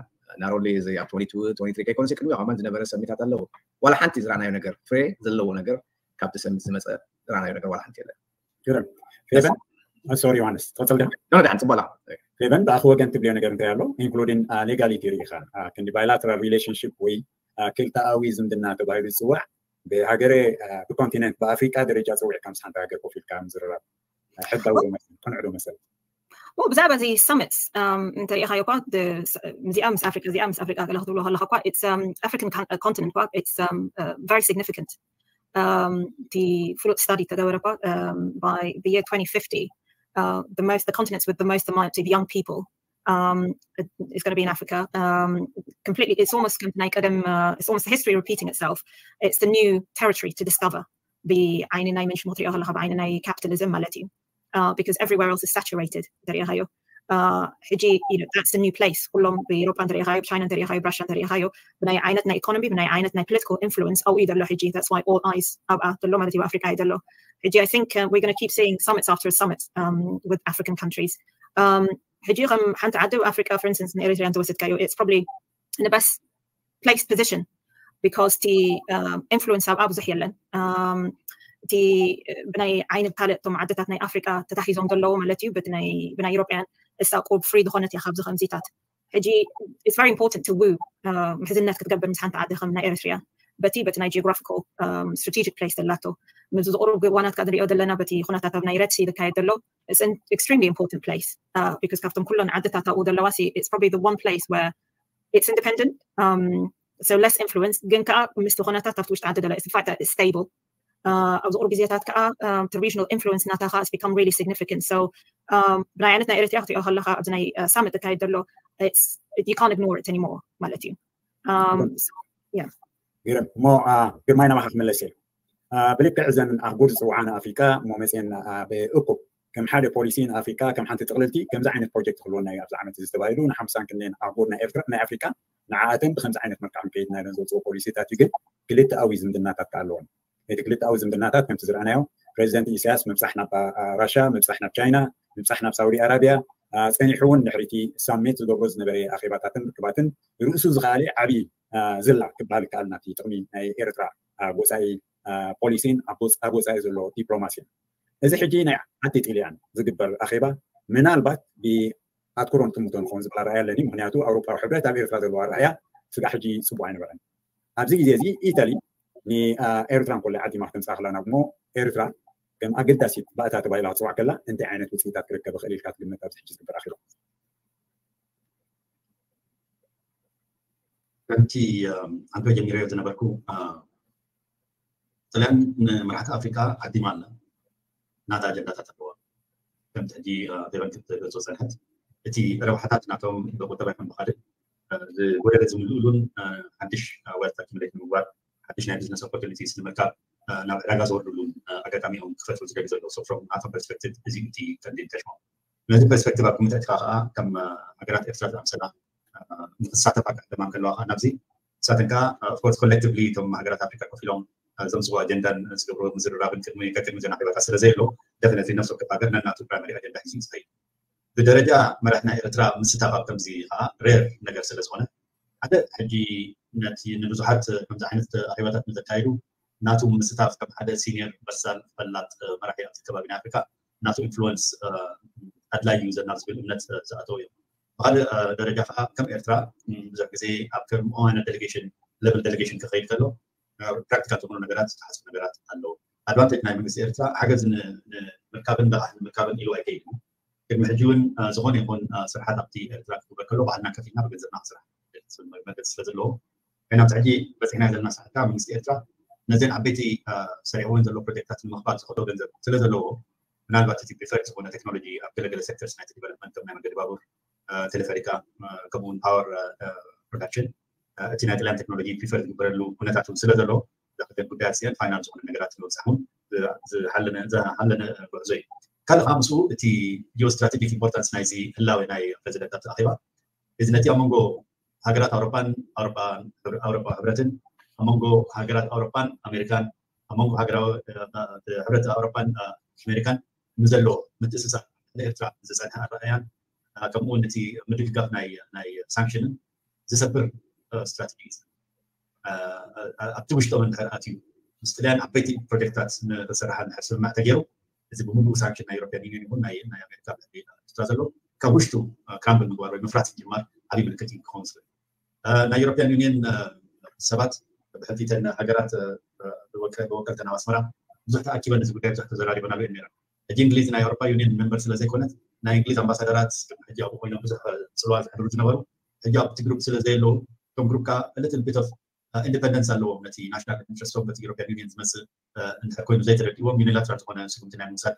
not only እዚ ኣብ ትወንቲ ትወንቲ ትሪ ከይኮነስ ቅድሚኡ ከማን ዝነበረ ሰሚታት ኣለዉ። ዋላ ሓንቲ ዝረኣናዮ ነገር ፍሬ ዘለዎ ነገር ካብቲ ሰሚት ዝመፀ ዝረኣናዮ ነገር ዋላ ሓንቲ የለን። ግርም ፌቨን ሶሪ ዮሃንስ ትቐፅል ደ ደሓን ፅቡቅ። ፌቨን ብኣኺ ወገን ትብልዮ ነገር እንታይ ኣሎ ኢንክሉዲን ሌጋሊቲ ርኢኻ ክንዲ ባይላተራል ሪሌሽንሽፕ ወይ ክልተኣዊ ዝምድና ተባሂሉ ዝፅዋዕ ብሃገረ ብኮንቲነንት ብኣፍሪቃ ደረጃ ፀዊዕካ ምስ ሓንቲ ሃገር ኮፍ ኢልካ ምዝርራብ ሕጋዊ ዶ መሰል ቅኑዕ ዶ መሰል? ብዛዕባ እዚ ሰምት እንተሪኢኻዮ እኳ እዚኣ ምስ ኣፍሪቃ እዚኣ ምስ ኣፍሪቃ ገለ ክትብሎ ከለካ እኳ African continent እኳ it's very significant። እቲ ፍሉጥ ስታዲ ተገበረ እኳ by the year twenty fifty the most the continents with the most amount of young people um, is going to be in Africa. Um, completely, it's almost ከምቲ ናይ ቀደም uh, it's almost history repeating itself. It's the new territory to discover. ብዓይኒ ናይ መንሽሞ ትሪኦ ከለካ ብዓይኒ ናይ ካፒታሊዝም ማለት እዩ። Because everywhere else is saturated። ተሪኢኻዮ ሕጂ that's the new place። ኩሎም ብኤሮጳ እንተሪኢኻዮ ብቻይና እንተሪኢኻዮ ብራሽያ እንተሪኢኻዮ ብናይ ዓይነት ናይ ኢኮኖሚ ብናይ ዓይነት ናይ political influence ኣብኡ እዩ ዘሎ ሕጂ። That's why all eyes ኣብኣ ዘሎ ማለት እዩ ኣፍሪካ እዩ ዘሎ። ሕጂ I think we're going to keep seeing summits after summits with African countries. ሕጂ ከም ሓንቲ ዓዲ ኣፍሪካ for instance ንኤሪትሪያ እንተወሰድካዮ it's probably in the best placed position because እቲ influence ኣብኣ ብዙሕ የለን። እቲ ብናይ ዓይኒ ካልእ እቶም ዓድታት ናይ ኣፍሪቃ ተታሒዞም ዘለዉ ማለት እዩ ብናይ ኢሮጳያን እሳ ቁሩብ ፍሪ ዝኾነት እያ ካብዚ ከምዚታት። ሕጂ it's very important to woo ምሕዝነት ክትገብር ምስ ሓንቲ ዓዲ ከም ናይ ኤሪትሪያ በቲ በቲ ናይ geographical strategic place ዘላቶ ምዚ ዝቁሩብ እዋናት ከኣ ንሪኦ ዘለና በቲ ኩነታት ኣብ ናይ red sea ዝካየድ ዘሎ extremely important place because ካብቶም ኩሎን ዓድታት ኣብኡ ዘለዋ it's probably the one place where it's independent so less influence ግን ከዓ ምስቲ ኩነታት ኣብቲ ውሽጢ ዓዲ ደላ stable ኣብዚ ቁሩብ ግዜታት ከዓ እቲ regional influence ናታ ከዓ become really significant so ብናይ ዓይነት ናይ ኤሪትሪያ ክትሪኦ ከለካ ኣብዚ ናይ summit ዝካየድ ዘሎ you can't ignore it anymore ማለት እዩ። ግርም እሞ ግርማይ ናባካ ክመለስ እየ። ብልክዕ እዘን ኣህጉር ዝፅውዓና ኣፍሪቃ እሞ መፅየን ብእኩብ ከም ሓደ ፖሊሲ ንኣፍሪቃ ከም ሓንቲ ጥቕልልቲ ከምዚ ዓይነት ፕሮጀክት ክህልወና እዩ ኣብዚ ዓመት እዚ ተባሂሉ ንሓምሳን ክንደን ኣህጉር ናይ ኤርትራ ናይ ኣፍሪቃ ንዓኣተን ብከምዚ ዓይነት መልክዕ ንከይድ ናይለን ዘውፅኦ ፖሊሲታት እዩ። ግን ክልተኣዊ ዝምድናታት ከኣ ኣለዎም። ነቲ ክልተኣዊ ዝምድናታት ከምቲ ዝረኣናዮ ፕሬዚደንት ኢሳያስ ምብፃሕ ናብ ራሻ፣ ምብፃሕ ናብ ቻይና፣ ምብፃሕ ናብ ሳውዲ ኣራቢያ፣ ፀኒሑ እውን ድሕሪቲ ሳሜት ዝገብሮ ዝነበረ ኣኼባታትን ርክባትን ርእሱ ዝኸኣለ ዓብዪ ዝላ ክበሃል ይከኣል ናብቲ ጥቕሚ ናይ ኤርትራ ኣብ ወፃኢ ፖሊሲን ኣብ ወፃኢ ዘሎ ዲፕሎማሲን። እዚ ሕጂ ናይ ዓዲ ጥልያን ዝግበር ኣኼባ ምናልባት ብኣትኩሮን ትምቶን ክኸውን ዝበሃል ርኣያ ኣለኒ። ምክንያቱ ኣውሮፓዊ ሕብረት ኣብ ኤርትራ ዘለዎ ኣረኣያ ስጋዕ ሕጂ ፅቡቅ ኣይነበረን። ኣብዚ ግዜ እዚ ኢታሊ ንኤርትራ እንኮላይ ዓዲማ ክተምፅኣ ከላ ናብ እሞ ኤርትራ ከም ኣገዳሲት ባእታ ተባሂላ ክትፅዋዕ ከላ እንታይ ዓይነት ውፅኢታት ክርከብ ይኽእል ኢልካ ትግምት ኣብዚ ሕጂ ዝግበር ኣኼባ? ከምቲ ኣንተ ጀሚረዮ ዝነበርኩ ጥልያን ንመራሕቲ ኣፍሪካ ዓዲማ ኣላ። ናታ ኣጀንዳታት ኣለዋ። ከምቲ ሕጂ ፌቨን ክትገልፆ ዝፀንሐት እቲ ረብሓታት ናቶም ብቁጠባ ይኹን ብካልእ ዝጎደለ ዝምልእሉን ሓድሽ wealth accumulate ንምግባር ሓድሽ ናይ ቢዝነስ ኦፖርቹኒቲስ ንምርካብ ናብ ዕዳጋ ዝወርድሉን ኣጋጣሚ እዮም ክፈጥሩ ዝደልዩ ዘለዉ። So from ናቶም ፐርስፔክቲቭ እዚ እቲ ቀንዲ ተሽሞ ነዚ ፐርስፔክቲቭ ኣብ ግምት ኣእቲኻ ከዓ ከም ሃገራት ኤርትራ ዝኣምሰላ ንክሳተፋ ክዕደማ እንከለዋ ከዓ ናብዚ ንሳተን ከዓ ኦፍኮርስ ኮሌክቲቭሊ እቶም ሃገራት ኣፍሪካ ኮፍ ኢሎም ዘምፅዎ ኣጀንዳን ዝገብርዎ ምዝርራብን ቅድሚ ከቅድሚ ዘናዕባታት ስለ ዘየሎ ደፍነትሊ ነፍሲ ወከፍ ሃገር ነናቱ ፕራይመሪ ኣጀንዳ ሒዙ እዩ ዝኸይድ። ብደረጃ መራሕ ናይ ኤርትራ ምስታፍ ኣብ ከምዚ ከዓ ሬር ነገር ስለ ዝኾነ ሓደ ሕጂ ነቲ ንብዙሓት ከምዚ ዓይነት ኣኼባታት ንዘካይዱ ናቱ ምስታፍ ከም ሓደ ሲኒየር በሳል ፈላጥ መራሒ ኣብዚ ከባቢ ናይ ኣፍሪካ ናቱ ኢንፍሉወንስ ኣድላይ እዩ ዘና ዝብል እምነት ዝኣተው እዮም። ብካልእ ደረጃ ከዓ ከም ኤርትራ ብዙሕ ግዜ ኣብ ከም ኦን ዴሌጌሽን ለብል ዴሌጌሽን ክኸይድ ከሎ ፕራክቲካል ዝኾኑ ነገራት ዝተሓስቡ ነገራት ኣለዉ። ኣድቫንቴጅ ናይ መንግስቲ ኤርትራ ሓገዝ ንምርካብን ለቓሕ ንምርካብን ኢሉ ኣይከይድን። ቅድሚ ሕጂ እውን ዝኾነ ይኹን ስርሓት ኣብቲ ኤርትራ ክግበር ከሎ ባዕልና ከፊልና ብገንዘብና ክስራሕ መገዲ ስለ ዘለዎ ኮይና ኣብዚ ሕጂ በፂሕና ዘለና ሰዓት ከዓ መንግስቲ ኤርትራ ነዘን ዓበይቲ ሰሪዕወን ዘሎ ፕሮጀክታት ንምኽፋል ዝኸዶ ገንዘብ ስለ ዘለዎ ምናልባት እቲ ፕሪፈርድ ዝኾነ ቴክኖሎጂ ኣብ ገለገለ ሴክተርስ ናይቲ ዲቨሎፕመንት ከም ናይ መንገዲ ባቡር፣ ቴሌፈሪካ ከምኡውን ፓወር ፕሮዳክሽን እቲ ናይ ጥልያን ቴክኖሎጂ ፕሪፈር ዝግበረሉ ኩነታት እውን ስለ ዘሎ ዘክደን ጉዳያት እዚአን ፋይናል ዝኾነ ነገራት ንምብፃሕ እውን ዝሃለነ ጉዕዞ እዩ። ካልእ ከዓ ምስኡ እቲ ጂኦስትራቴጂክ ኢምፖርታንስ ናይዚ ህላዌ ናይ ፕሬዚደንት ኣብቲ ኣኼባ እዚ ነቲ ኣብ መንጎ ሃገራት ኣውሮፓን ኣውሮፓ ህብረትን ኣብ መንጎ ሃገራት ኣውሮፓን ኣሜሪካን ኣብ መንጎ ሕብረት ኣውሮፓን ኣሜሪካን ንዘሎ ምትእስሳር ንኤርትራ ዝፀንሐ ኣረኣያን ከምኡ እውን ነቲ ምድግጋፍ ናይ ሳንክሽንን ዝሰብር ስትራቴጂ እዩ። ኣብቲ ውሽጦም እንድሕር ኣትዩ ምስ ጥልያን ዓበይቲ ፕሮጀክትታት ንክሰርሓ እንድሕር ስምምዕ ተገይሩ እዚ ብምሉኡ ሳንክሽን ናይ ዩሮፒያን ዩኒየን ይኹን ናይ ኣሜሪካ ብልዕሊ ኤርትራ ዘሎ ካብ ውሽጡ ክራምብል ምግባር ወይ ምፍራስ ምጅማር ዓብዪ ምልክት እዩ ክኸውን ዝኽእል። ናይ ዩሮፒያን ዩኒየን ሰባት ብሕልፊተን ሃገራት ብወከልተን ኣብ ኣስመራ ብዙሕ ተኣኪበን እዚ ጉዳይ ብዙሕ ተዘራሪበናሉ እየን ነይረን። ሕጂ እንግሊዝ ናይ ኣውሮፓ ዩኒየን ሜምበር ስለ ዘይኮነት ናይ እንግሊዝ ኣምባሳደራት ሕጂ ኣብኡ ኮይኖም ብዙሕ ፅልዋ ዘሕድሩ ዝነበሩ ሕጂ ኣብቲ ግሩፕ ስለ ዘየለዉ እቶም ግሩፕ ከዓ little bit of independence ኣለዎም ነቲ ናሽናል ኢንትረስቶም በቲ ዩሮፒያን ዩኒየን ዝመፅእ እንድሕር ኮይኑ ዘይተረዲእዎም ዩኒላትራል ዝኾነ ስጉምቲ ናይ ምውሳድ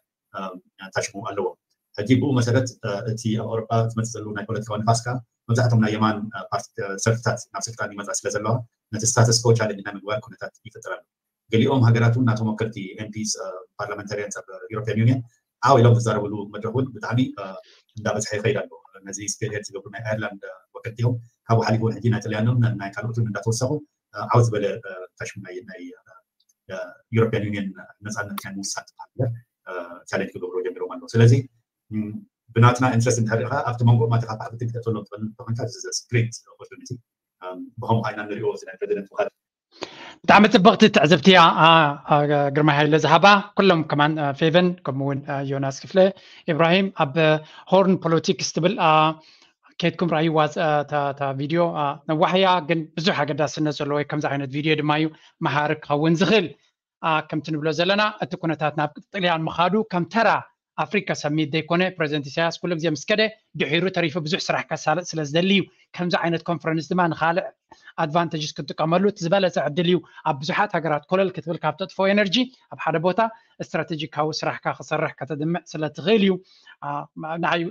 ታሽሙ ኣለዎም። ሕጂ ብኡ መሰረት እቲ ኣብ ኣውሮፓ ዝመፅእ ዘለዉ ናይ ፖለቲካዊ ንፋስ ከዓ መብዛሕቶም ናይ የማን ፓርቲ ሰልፍታት ናብ ስልጣን ይመፃ ስለ ዘለዋ ነቲ ስታተስ ኮ ቻለንጅ ናይ ምግባር ኩነታት ይፈጥር ኣሎ። ገሊኦም ሃገራት እውን ናቶም ወከልቲ ኤምፒስ ፓርላመንታሪያንስ ኣብ ዩሮፒያን ዩኒየን ዓው ኢሎም ዝዛረብሉ መድረክ እውን ብጣዕሚ እንዳበዝሐ ይኸይድ ኣሎ። ነዚ ስፒርሄድ ዝገብሩ ናይ ኣየርላንድ ወከልቲ እዮም። ካብኡ ሓሊፉ እውን ሕጂ ናይ ጥልያንን ናይ ካልኦትን እንዳተወሰኹ ዓው ዝበለ ታሽሙ ናይ ናይ ዩሮፒያን ዩኒየን ነፃነት ናይ ምውሳን ዝበሃል ነገር ቻሌንጅ ክገብርዎ ጀሚሮም ኣለዉ። ስለዚ ብናትና ኢንትረስት እንድሕር ሪኢኻ ኣብቲ መንጎ ማተኻፋ ክትግተተሎም ትኽእል እንተኾንካ ስፕሪት ኦፖርቹኒቲ ብኸምኡ ኢና ንሪኦ እዚ ናይ ፕሬዚደንት ምኻድ ብጣዕሚ ፅብቕቲ ትዕዝብቲ እያ ግርማይ ሃይለ ዝሃባ። ኩሎም ከማን ፌቨን ከምኡ እውን ዮናስ ክፍለ ኢብራሂም ኣብ ሆርን ፖለቲክስ ትብል ኬድኩም ረኣይዋ እታ ቪድዮ ነዋሕያ ግን ብዙሕ ኣገዳስነት ዘለዎ ወይ ከምዚ ዓይነት ቪድዮ ድማ እዩ መሃሪ ክኸውን ዝኽእል። ከምቲ ንብሎ ዘለና እቲ ኩነታት ናብ ጥልያን ምኻዱ ከም ተራ ኣፍሪካ ሰሚት ዘይኮነ ፕሬዚደንት ኢሳያስ ኩሉ ግዜ ምስ ከደ ድሒሩ ተሪፉ ብዙሕ ስራሕ ከሳልጥ ስለ ዝደሊ እዩ። ከምዚ ዓይነት ኮንፈረንስ ድማ ንካልእ ኣድቫንቴጅስ ክንጥቀመሉ እቲ ዝበለፀ ዕድል እዩ። ኣብ ብዙሓት ሃገራት ኮለል ክትብል ካብ ተጥፍኦ ኤነርጂ ኣብ ሓደ ቦታ ስትራቴጂካዊ ስራሕካ ክሰርሕ ከተድምዕ ስለ ትኽእል እዩ። ንዓይ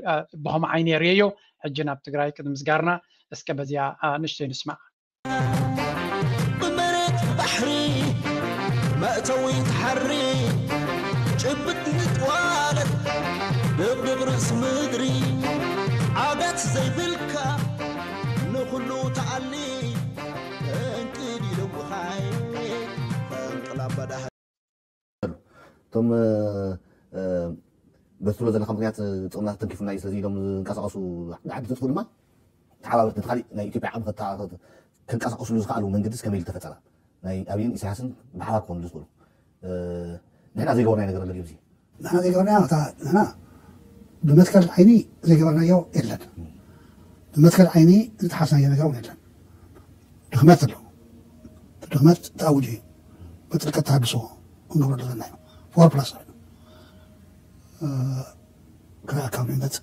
ብኸምኡ ዓይነ የርእየዮ። ሕጂ ናብ ትግራይ ቅድሚ ምስጋርና እስከ በዚኣ ንእሽተይ ንስማዕ። ብመሬት ባሕሪ መእተዊት ሓሪ ጭብጥ ንጥዋለት ድቕድቕ ርእሲ ምድሪ ዓጋት ዘይብልካ ንኹሉ ተኣሊ እንቅድ ኢለውኻይ ፈንቅል ኣባዳህ እቶም በትሎ ዘለካ ምክንያት ጥቕምና ተንኪፉና እዩ ስለዚ ኢሎም ዝንቀሳቐሱ ዓዲ ተትኹ ድማ ተሓባበርቲ እቲ ካሊእ ናይ ኢትዮጵያ ዓቕሚ ክንቀሳቐስሉ ዝኽኣሉ መንገድስ ከመይ ኢሉ ተፈጠረ? ናይ ኣብይን ኢሳያስን ብሓባር ክኾኑ ዝኽእሉ ንሕና ዘይገበርናዮ ነገር ኣሎ ድዩ? ንሕና ዘይገበርናዮ እታ ንሕና ብመትከል ዓይኒ ዘይገበርናዮ የለን። ብመትከል ዓይኒ ዝተሓዝናዮ ነገር እውን የለን። ድኽመት ኣሎ። ድኽመት ተኣውጁ እዩ። ብጥልቀት ተሃድሶ ክንገብረሉ ዘለና እዩ። ፎር ፕላስ ክልተ ኣካል ንነት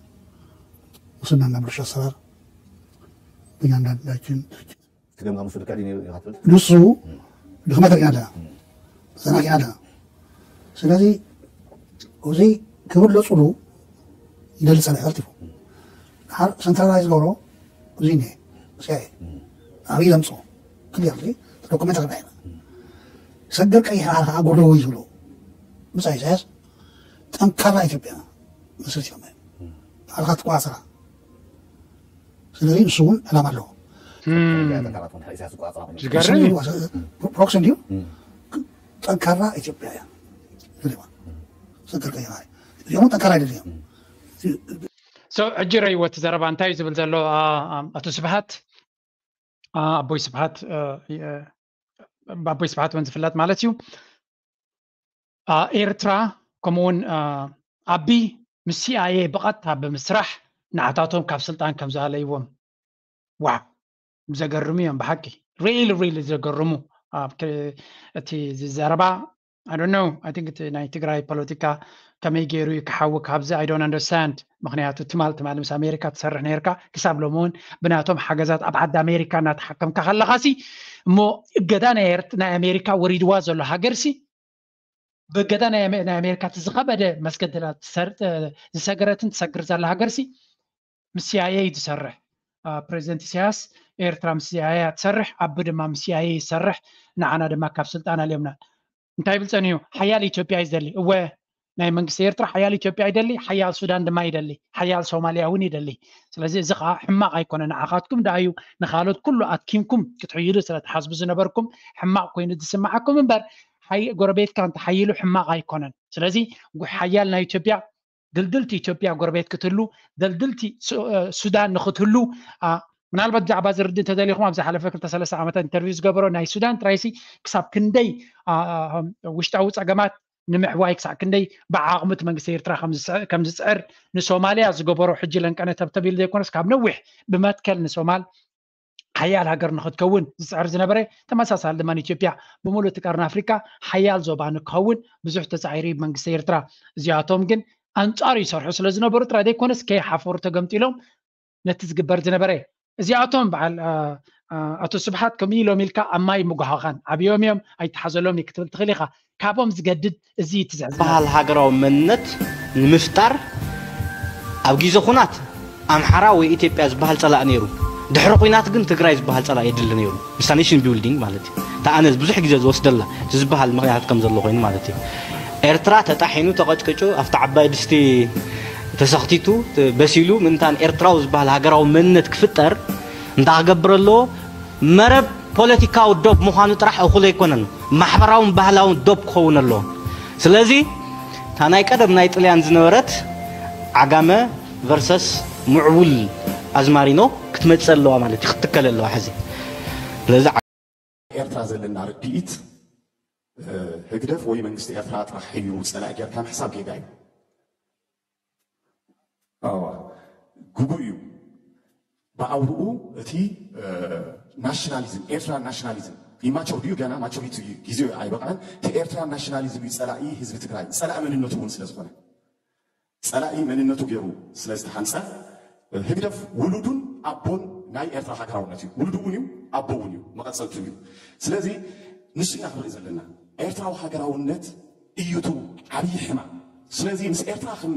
ሙስናና ብልሹ ኣሰራር ብእያንዳንዳችን ድርጅት ትገምጋሙ እሱ ልክዕ ድዩ ነይሩ ኢኻ ትብል? ንሱ ድኽመት ርኢና ኣለና፣ ዘናጊና ኣለና። ስለዚ እዚ ክብለፁሉ ይደሊ ፀኒሑ ቀልጢፉ። ድሓር ሰንትራላይዝ ዝገብሮ እዚ እኒሀ ሲኣይኤ ኣብይ ዘምፅኦ ክሊርሊ ዶኩመንት ርኢና ኢና። ሰገር ቀይሕ ከዓ ጎደዊ ዝብሉ ብፃይ ኢሳያስ ጠንካራ ኢትዮጵያ መስርት እዮም። ባዕልካ ትቆፃፀራ። ስለዚ ንሱ እውን ዕላማ ኣለዎ። ዝገርም እዩ። ፕሮክሲ እንዲሁ ጠንካራ ኢትዮጵያ እያ። ሰገር ቀይሕ እዚኦም ጠንካራ ኣይደል እዮም። So ሕጂ ረይዎ እቲ ዘረባ እንታይ እዩ ዝብል ዘሎ? አ- አ- ኣቶ ስብሃት አ፣ ኣቦይ ስብሃት አ፣ የ- ኣቦይ ስብሃት እውን ዝፍለጥ ማለት እዩ። አ፣ ኤርትራ ከምኡውን አ፣ ኣቢ ምስ ሲኣይኤ ብቐጥታ ብምስራሕ ንዓታቶም ካብ ስልጣን ከም ዝኣለይዎም። ዋው፣ ዘገርሙ እዮም ብሓቂ። ሪል ሪል ዘገርሙ። ኣብ ክ- እቲ ዘረባ I don't know, I think እቲ ናይ ትግራይ ፖለቲካ ከመይ ገይሩ እዩ ክሓዊ ካብዚ? I don't understand። ምክንያቱ ትማል ትማል ምስ ኣሜሪካ ትሰርሕ ነርካ፣ ክሳብ ሎሚ እውን ብናቶም ሓገዛት ኣብ ዓዲ ኣሜሪካ እናተሓከምካ ከለኻሲ እሞ እገዳ ናይ ኤርት- ናይ ኣሜሪካ ወሪድዋ ዘሎ ሃገርሲ ብእገዳ ናይ ኣሜ- ናይ ኣሜሪካ እቲ ዝኸበደ መስገደላት ትሰር- ዝሰገረትን ትሰግር ዘላ ሃገርሲ ምስ ሲኣይኤ እዩ ትሰርሕ። አ፣ ፕሬዚደንት ኢሳያስ ኤርትራ ምስ ሲኣይኤ እያ ትሰርሕ፣ ኣቢ ድማ ምስ ሲኣይኤ ይሰርሕ። ንዓና ድማ ካብ ስልጣን ኣልዮምና። እንታይ ይብል ጸኒሑ? ሓያል ኢትዮጵያ ይደሊ። እወ ናይ መንግስቲ ኤርትራ ሓያል ኢትዮጵያ ይደሊ፣ ሓያል ሱዳን ድማ ይደሊ፣ ሓያል ሶማልያ እውን ይደሊ። ስለዚ እዚ ከዓ ሕማቕ ኣይኮነ ንዓኻትኩም ደኣ እዩ፣ ንኻልኦት ኩሉ ኣትኪምኩም ክትሕይሉ ስለ ትሓስቡ ዝነበርኩም ሕማቕ ኮይኑ ዝስምዓኩም እምበር ሓይ- ጎረቤትካ እንተሓይሉ ሕማቕ ኣይኮነን። ስለዚ ሓያል ናይ ኢትዮጵያ ድልድልቲ ኢትዮጵያ ጎረቤት ክትህሉ ደልድልቲ ሱ- እ፣ ሱዳን ንክትህሉ አ፣ ምናልባት ብዛዕባ ዝርድእ እንተደሊኹም ኣብ ዝሓለፈ ክልተ ሰለስተ ዓመታት ኢንተርቪው ዝገበሮ ናይ ሱዳን ጥራይሲ ክሳብ ክንደይ አ፣ አ፣ ውሽጣዊ ፀገማት ንምሕዋይ ክሳብ ክንደይ ብዓቕሚ እቲ መንግስቲ ኤርትራ ከም ዝስዕ- ከም ዝፅዕር ንሶማልያ ዝገበሮ ሕጂ ለንቀነ ተብተብ ኢሉ ዘይኮነስ ካብ ነዊሕ ብመትከል ንሶማል ሓያል ሃገር ንክትከውን ዝፅዕር ዝነበረ ተመሳሳሊ ድማ ንኢትዮጵያ ብምሉእ እቲ ቀርኒ ኣፍሪካ ሓያል ዞባ ንክኸውን ብዙሕ ተፃዒሩ እዩ መንግስቲ ኤርትራ። እዚኣቶም ግን ኣንፃሩ ይሰርሑ ስለ ዝነበሩ ጥራይ ዘይኮነስ ከይሓፈሩ ተገምጢሎም ነቲ ዝግበር ዝነበረ እዚኣቶም በዓል አ፣ አ፣ ኣቶ ስብሓት ከምኡ ኢሎም ኢልካ ኣብ ማይ ምጓሃኻን ኣብዮም እዮም ኣይተሓዘሎም እዩ ክትብል ትኽእል ኢኻ። ካብኦም ዝገድድ እዚ እዩ እቲ ዘሕዝነካ። ዝበሃል ሃገራዊ መንነት ንምፍጣር ኣብ ግዜ ኹናት ኣምሓራ ወይ ኢትዮጵያ ዝበሃል ጸላእ ነይሩ። ድሕሪ ኹናት ግን ትግራይ ዝበሃል ጸላእ የድሊ ነይሩ። ምስታ ኔሽን ቢልዲንግ ማለት እዩ። እታ ኣነ ብዙሕ ግዜ ዝወስደላ እቲ ዝበሃል ምኽንያታት ከም ዘሎ ኮይኑ ማለት እዩ። ኤርትራ ተጣሒኑ ተቐጭቂጩ ኣብቲ ዓባይ ድስቲ ተሰኽቲቱ በሲሉ ምእንታን ኤርትራዊ ዝበሃል ሃገራዊ መንነት ክፍጠር እንታይ ክገብር ኣለዎ? መረብ ፖለቲካዊ ዶብ ምዃኑ ጥራሕ እኹል ኣይኮነን፣ ማሕበራውን ባህላውን ዶብ ክኸውን ኣለዎ። ስለዚ እታ ናይ ቀደም ናይ ጥልያን ዝነበረት ዓጋመ ቨርሰስ ምዕቡል ኣዝማሪኖ ክትመጽእ ኣለዋ ማለት እዩ፣ ክትትከል ኣለዋ ሕዚ። ስለዚ ኤርትራ ዘለና ርድኢት ህግደፍ ወይ መንግስቲ ኤርትራ ጥራሕ እዩ ጸላኢ ጌርካ ምሕሳብ ጌጋ እዩ። ኣዋ ግጉ እዩ። ብኣውርኡ እቲ ናሽናሊዝም ኤርትራ ናሽናሊዝም ኢማቸር ድዩ ገና ማቸሪቲ እዩ ግዜኡ ኣይበቕዐን። እቲ ኤርትራ ናሽናሊዝም እዩ ጸላኢ ህዝቢ ትግራይ ጸላኢ መንነቱ እውን ስለ ዝኾነ ጸላኢ መንነቱ ገይሩ ስለ ዝተሓንጸ ህግደፍ ውሉዱን ኣቦን ናይ ኤርትራ ሃገራውነት እዩ። ውሉዱ እውን እዩ ኣቦ እውን እዩ መቐጸልቱ እዩ። ስለዚ ንሱ ኢና ክንርኢ ዘለና። ኤርትራዊ ሃገራውነት እዩ እቲ ዓብዪ ሕማም። ስለዚ ምስ ኤርትራ ከም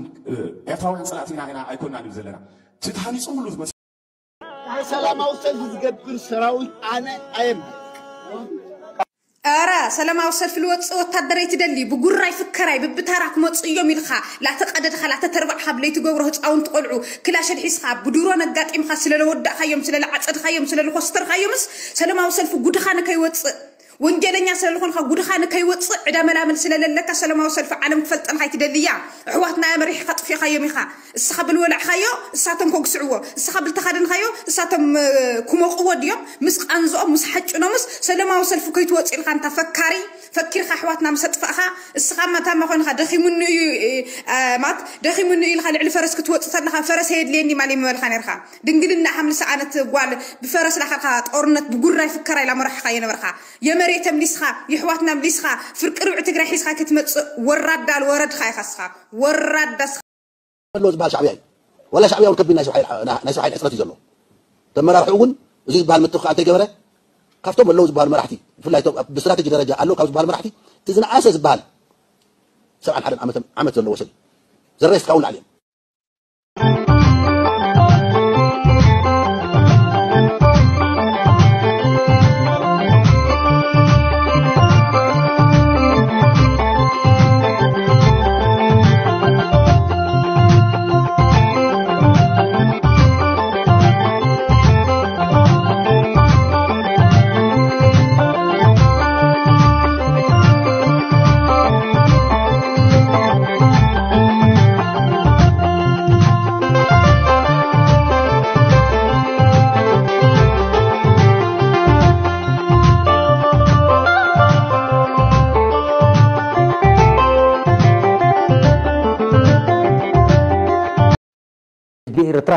ኤርትራውያን ጸላእቲ ኢና ኢና ኣይኮና ንብል ዘለና። እቲ ተሃኒጹ ሙሉ ዝመጽእ ሰላማዊ ሰልፊ ዝገብር ሰራዊት ኣነ ኣየም ኣረ ሰላማዊ ሰልፊ ልወፅእ ወታደረይ ትደሊ ብጉራይ ፍከራይ ብብታራ ክመፁ እዮም ኢልካ ላተቀደድካ ላተተርባዕካ ብለይቲ ገብሮ ህፃውንቲ ቆልዑ ክላሸን ሒዝካ ብድሮን ኣጋጢምካ ስለለወዳእካዮም ስለለዓፀድካዮም ስለለኮስተርካዮምስ ሰላማዊ ሰልፊ ጉድኻ ንከይወፅእ ወንጀለኛ ስለዝኾንካ ጉድኻ ንከይወፅእ ዕዳ መላምል ስለለለካ ሰላማዊ ሰልፊ ዓለም ክፈልጠልካ ኣይትደልያ። ኣሕዋትና መሪሕኻ ጥፊኻዮም ኢኻ። እስኻ ብልወላዕኻዮ እሳቶም ከጉስዕዎ፣ እስኻ ብልተኻደንካዮ እሳቶም ክሞቕዎ ድዮም? ምስ ቃንዝኦም ምስ ሓጭኖምስ ሰላማዊ ሰልፊ ከይትወፅእ ኢልካ እንታ ፈካሪ ፈኪርካ ኣሕዋትና ምስ ኣጥፋእኻ። እስኻ ማታማ ኮይንካ ደኺሙኒ እዩ፣ ማት ደኺሙኒ እዩ ኢልካ ልዕሊ ፈረስ ክትወፅእ ተለኻ ፈረስ የድልየኒ ማለ ምበልካ ነርካ። ድንግልና ሓምሊ ሰኣነት ጓል ብፈረስ ላኸልካ ጦርነት ብጉራይ ፍከራ ኢላ መራሕኻ የነበርካ። የመሬተ ምሊስኻ፣ የሕዋትና ምሊስካ፣ ፍርቂ ርብዒ ትግራይ ሒዝካ ክትመጽእ ወራዳ ወረድካ ኢኻ እስኻ። ወራዳ እስኻ። ኣሎ ዝበሃል ሻዕብያ እዩ። ወላ ሻዕብያ እውን ከቢድ ናይ ሰብ ሓይል ናይ ሰብ ሓይል ሕፅረት እዩ ዘሎ። ተመራርሑ እውን እዚ ዝበሃል ምትኽኻእ እንተይገበረ ካብቶም ኣለዉ ዝበሃሉ መራሕቲ ብፍላይ እቶም ኣብ ብስትራቴጂ ደረጃ ኣለዉ ካብ ዝበሃሉ መራሕቲ እቲ ዝነኣሰ ዝበሃል ሰብዓን ሓደን ዓመት ዓመት ዘለዎ ሰብ እዩ። ዘረስካ እውን ላዕሊ እዮም። ህዝቢ ኤርትራ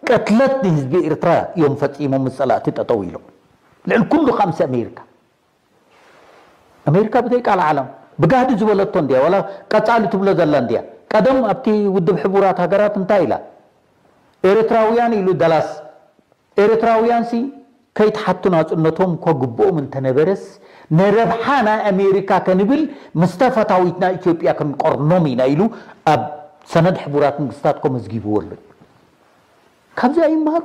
ቅትለት ንህዝቢ ኤርትራ እዮም ፈጺሞም ምስ ጸላእቲ ጠጠው ኢሎም ልዕሊ ኩሉ ካብ ምስ ኣሜሪካ ኣሜሪካ ብዘይ ቃል ዓለም ብጋህዲ ዝበለቶ እንድያ ዋላ ቀጻሊ ትብሎ ዘላ እንድያ ቀደም ኣብቲ ውድብ ሕቡራት ሃገራት እንታይ ኢላ ኤርትራውያን ኢሉ ደላስ ኤርትራውያንሲ ከይትሓቱ ናጽነቶም እኳ ግብኦም እንተነበረስ ንረብሓ ናይ ኣሜሪካ ከንብል ምስ ተፈታዊትና ኢትዮጵያ ክንቆርኖም ኢና ኢሉ ኣብ ሰነድ ሕቡራት መንግስታት እኮ መዝጊብዎ ኣሎ እዩ። ካብዚ ኣይመሃሩ።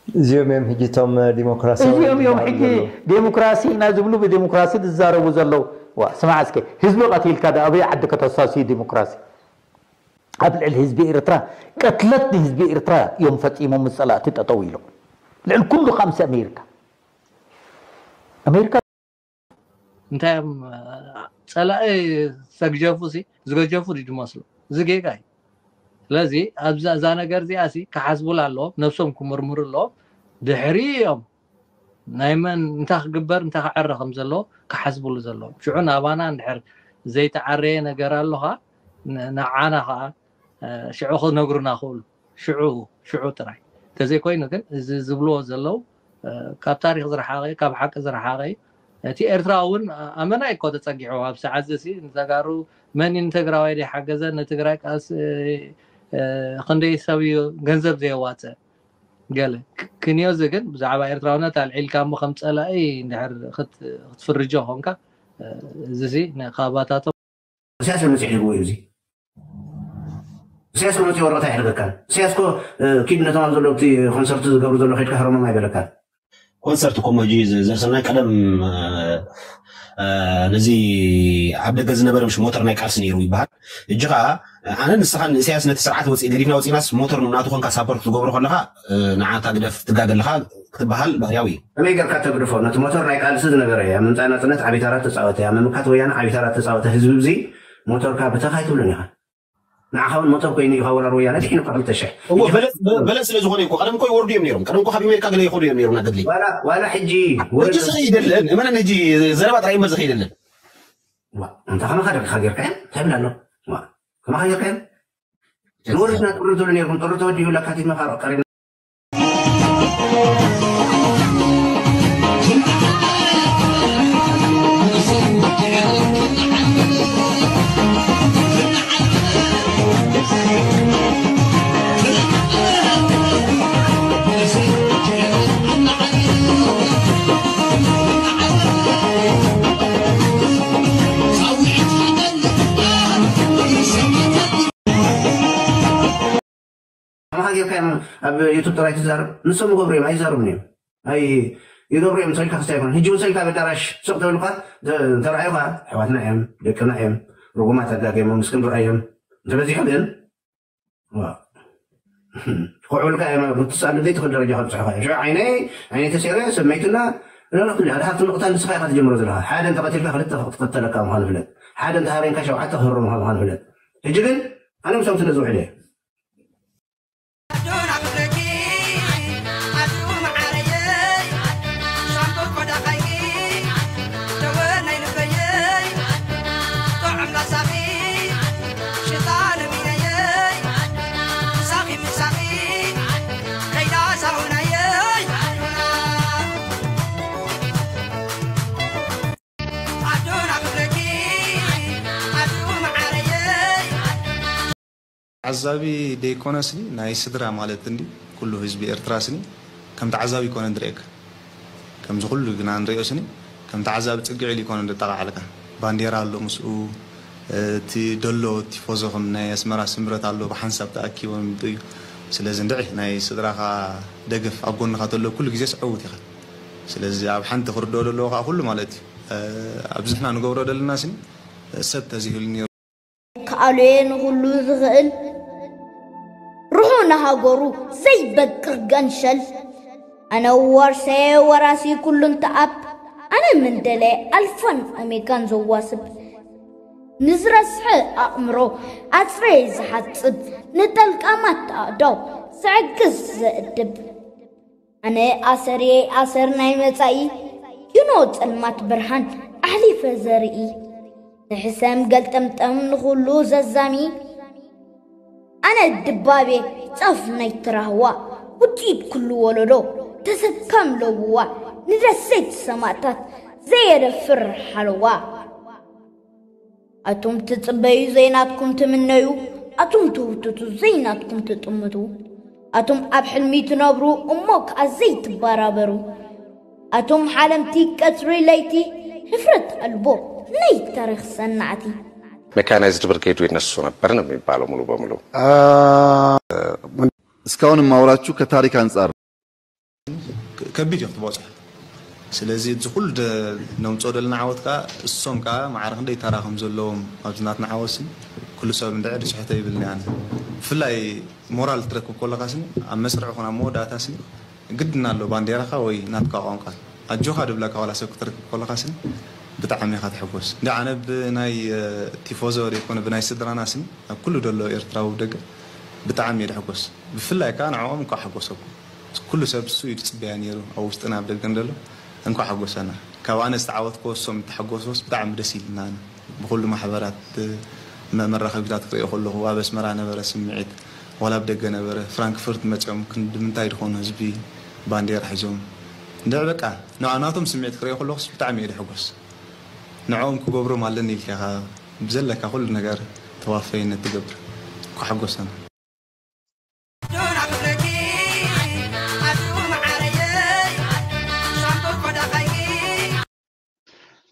እዚኦም እዮም ሕጂ እቶም ዲሞክራሲያዊ እዚኦም እዮም ዝበሃሉ ሕጂ ዘለዉ። ዴሞክራሲ ኢና ዝብሉ ብዴሞክራሲ ዝዛረቡ ዘለዉ። ዋ ስማዕ እስከ ህዝቢ ቀቲልካ ዶ ኣበይ ዓዲ ከተሳስዩ ዴሞክራሲ? ኣብ ልዕሊ ህዝቢ ኤርትራ ቅትለት ንህዝቢ ኤርትራ እዮም ፈጺሞም ምስ ጸላእቲ ጠጠው ኢሎም ልዕሊ ኩሉ ካብ ምስ ኣሜሪካ ኣሜሪካ እንታይ እዮም ጸላኢ ሰግጀፉ ሲ ዝገጀፉ ድዩ ዝመስሉ እዚ ጌጋ እዩ። ስለዚ ኣብዛ እዛ ነገር እዚኣ ሲ ክሓስቡላ ኣለዎም፣ ነብሶም ክምርምሩ ኣለዎም። ድሕሪ እዮም ናይ መን እንታይ ክግበር እንታይ ክዕረ ከም ዘለዎ ክሓስብሉ ዘለዎም። ሽዑ ናባና እንድሕር ዘይተዓረየ ነገር ኣሎኻ ንዓና ከዓ ሽዑ ክነግሩና ክእሉ ሽዑ ሽዑ ጥራይ እንተዘይኮይኑ ግን እዚ ዝብልዎ ዘለዉ ካብ ታሪክ ዝረሓቀ ካብ ሓቂ ዝረሓቀ እዩ። እቲ ኤርትራ እውን ኣመና እኮ ተፀጊዑ ኣብ ሰዓት እዚ ንተጋሩ መን እዩ ንትግራዋይ ዘይሓገዘ ንትግራይ ቃልሲ ክንደይ ሰብ እዩ ገንዘብ ዘየዋፀ ገለ ክንዮ እዚ ግን ብዛዕባ ኤርትራውነት ኣልዒልካ እሞ ከም ፀላኢ እንድሕር ክትፍርጆ ኮንካ እዚ ካባታቶም ኢሳያስ መፂ ሕልግዎ እዩ እዚ ኢሳያስ መፂ ወረቀት ኣይሕልገካን ኢሳያስ ኮ ኪድ ነቶም ኣብ ዘለዉ እቲ ኮንሰርት ዝገብሩ ዘሎ ከድካ ህረሞም ኣይበለካን ኮንሰርት እኮ ሞጂ ዘርሰናይ ቀደም ነዚ ኣብ ደገ ዝነበረ ምሽ ሞተር ናይ ቃልሲ ነይሩ ይበሃል እጂ ከዓ ኣነ ንስኻን ንእሳያስ ነቲ ስርዓት ወፂ ገዲፍና ወፂናስ ሞተር ናቱ ኮንካ ሳፖርት ትገብሮ ከለካ ንዓታ ግደፍ ትጋገ ኣለካ ክትበሃል ባህርያዊ እዩ ከመይ ገርካ ተግድፎ ነቲ ሞተር ናይ ቃልሲ ዝነበረ ኣብ ምምፃእ ናፅነት ዓብይ ታራ ተፃወተ ኣብ ምምካት ወያነ ዓብይ ታራ ተፃወተ ህዝቢ ብዚ ሞተርካ ብተካ ኣይትብሉን ኢኻ ንዓኻ እውን ሞተር ኮይኑ ኢኻ ወራር ወያነ ድሒኑ ካብ ክልተ ሽሕ እዎ በለስ በለስ ስለ ዝኾነ እኮ ቀደም እኮ ይወርዱ እዮም ነይሮም ቀደም እኮ ካብ ኣሜሪካ ገለ ይኸዱ እዮም ነይሮም ናገድሊ ዋላ ዋላ ሕጂ ሕጂ ውረድ ዝኸይድ የለን እመነን ሕጂ ዘረባ ጥራይ እምበር ዝኸይድ የለን ዋ እንተ ከማኻ ደቅኻ ጌርካ እዮም እንታይ ይብል ኣሎ ዋ ከማኻ ጌርካ እዮም ንወርድና ጥሪ ትብሉ ነይርኩም ጥሪ ተወዲኡ ለካቲት መኻሮ ቀሪብና ከማኻ ጌርካ እዮም ኣብ ዩቱብ ጥራይ ትዛረብ ንሶም ይገብሩ እዮም ኣይዛረቡን እዮም ኣይ ይገብሩ እዮም ሰልካ ክስታይ ይኮነ ሕጂ እውን ሰልካ ኣብ ኣዳራሽ ሱቅ ተብልካ እንተረኣዩካ ኣሕዋትና እዮም ደቅና እዮም ርጉማት ኣጋገሞም እስክንድራ እዮም እንተበዚሑ ግን ክዕብልካ እዮም ኣብ ክትስኣሉ ዘይትኽእል ደረጃ ከብፅሑካ እዮም ሽዑ ዓይነይ ዓይነይ ተሰይረ ሰብ መይቱና ሎና ኩሉ ሓደ ሃብቲ ምቕታል ንስኻ ኢኻ ትጀምሮ ዘለኻ። ሓደ እንተቐቲልካ ክልተ ክቕተለካ ምዃኑ ፍለጥ። ሓደ እንተሃበንካ ሸውዓተ ክህሮ ምዃኑ ፍለጥ። ሕጂ ግን ኣነ ምስኦም ስለ ዝውዕል እየ። ኣጆና ክብለኪ ኣዱ መዓረየይ ሻምቦ ቆዳኻይኪ ደወል ናይ ልበየይ ጥዑም ላሳኺ ሽታ ለሚነየይ ሳኺ ምሳኺ ከይዳ ሳውናየይ ኣዱና ኣዱና ክብለኪ ኣዱ መዓረየይ ተዓዛቢ ደይኮነስኒ ናይ ስድራ ማለት እንዲ ኩሉ ህዝቢ ኤርትራ ስኒ ከም ተዓዛቢ ይኮነ ንርእየካ ከምዚ ኩሉ ግና ንርእዮ ስኒ ከም ተዓዛቢ ጽግዒ ኢሉ ይኮነ ንጠቃዓልካ ባንዴራ ኣሎ ምስኡ እቲ ደሎ ቲፎዞ ከም ናይ ኣስመራ ስምረት ኣሎ ብሓንሳብ ተኣኪቦም ይምጡ እዩ ስለዚ እንድዒ ናይ ስድራኻ ደገፍ ኣብ ጎንኻ ተሎ ኩሉ ግዜስ ዕውት ኢኻ ስለዚ ኣብ ሓንቲ ክርድኦ ዘለዎ ከዓ ኩሉ ማለት እዩ ኣብዚ ንሕና ንገብሮ ዘለና ስኒ ሰብ ተዝህሉ ነይሩ ክኣልዮ ንኹሉ ዝኽእል ርሑ ንሃገሩ ዘይበቅር ገንሸል ኣነ ዋርሳየ ወራሲ ኩሉን ተኣብ ኣነ መንደለ ኣልፋን ኦሜጋን ዘዋስብ ንዝረስሐ ኣእምሮ ኣፅረ ዝሓፅብ ንጠልቃማት ኣእዳው ዝዕግስ ዘእድብ ኣነ ኣሰርየ ኣሰር ናይ መጻኢ ኪኖ ጸልማት ብርሃን ኣሕሊፈ ዘርኢ ንሕሰም ገልጠምጠም ንኹሉ ዘዛሚ ኣነ ድባቤ ጫፍ ናይ ትራህዋ ውጽኢት ኩሉ ወለዶ ተሰካም ለብዋ ንደሴት ሰማእታት ዘየደፍር ሓለዋ ኣቱም ትጽበዩ ዘይናትኩም ትምነዩ ኣቱም ትውትቱ ዘይናትኩም ትጥምቱ ኣቱም ኣብ ሕልሚ ትነብሩ እሞ ከኣ ዘይትበራበሩ ኣቱም ሓለምቲ ቀትሪ ለይቲ ሕፍረት ኣልቦ ናይ ታሪኽ ሰናዕቲ Mechanized brigade ይነሱ ነበር ነው የሚባለው ሙሉ በሙሉ። እስካሁን የማወራችሁ ከታሪክ አንጻር ከቢድ እዩ ክትበፅሑ ስለዚ እዚ ኩሉ ነምፅኦ ዘለና ዓወት ከዓ እሶም ከዓ ማዕረ ክንደይ ተራ ከም ዘለዎም ኣብዚ ናትና ዓወት ስኒ ኩሉ ሰብ እንድዒ ርስሕተ ይብልኒ ኣነ ብፍላይ ሞራል ትረክብ ከለካ ስኒ ኣብ መስርዕ ኮን ኣብ መወዳእታ ስኒ ግድና ኣሎ ባንዴራካ ወይ ናትካ ቋንቋ ኣጆካ ድብለካ ዋላ ሰብ ክትረክብ ከለካ ስኒ ብጣዕሚ ኢካ ትሕጎስ እንዲ ኣነ ብናይ ቲፎዞ ዘይኮነ ብናይ ስድራና ስኒ ኣብ ኩሉ ደሎ ኤርትራዊ ደገ ብጣዕሚ እየ ድሕጎስ ብፍላይ ከዓ ንዕኦም እንኳ ሓጎሰኩም ኩሉ ሰብ እሱ እዩ ዝፅበያ ነይሩ ኣብ ውሽጥና ኣብ ደገን ዘሎ እንኳ ሓጎሰና ካብ ኣነ ዝተዓወትኮ እሶም ተሓጎስዎስ ብጣዕሚ ደስ ኢልና ብኩሉ ማሕበራት መራኸቢታት ክሪኦ ከለኹ ኣብ ኣስመራ ነበረ ስምዒት ዋላ ኣብ ደገ ነበረ ፍራንክፈርት መፂኦም ክንዲ ምንታይ ድኾኑ ህዝቢ ባንዴራ ሒዞም እንድዕ በቃ ናቶም ስምዒት ክሪኦ ከለኹስ ብጣዕሚ እየ ድሕጎስ ንዕኦም ክገብሮም ኣለኒ ኢልካ ኢኻ ብዘለካ ኩሉ ነገር ተዋፈይነት ትገብር እንኳ ሓጎሰና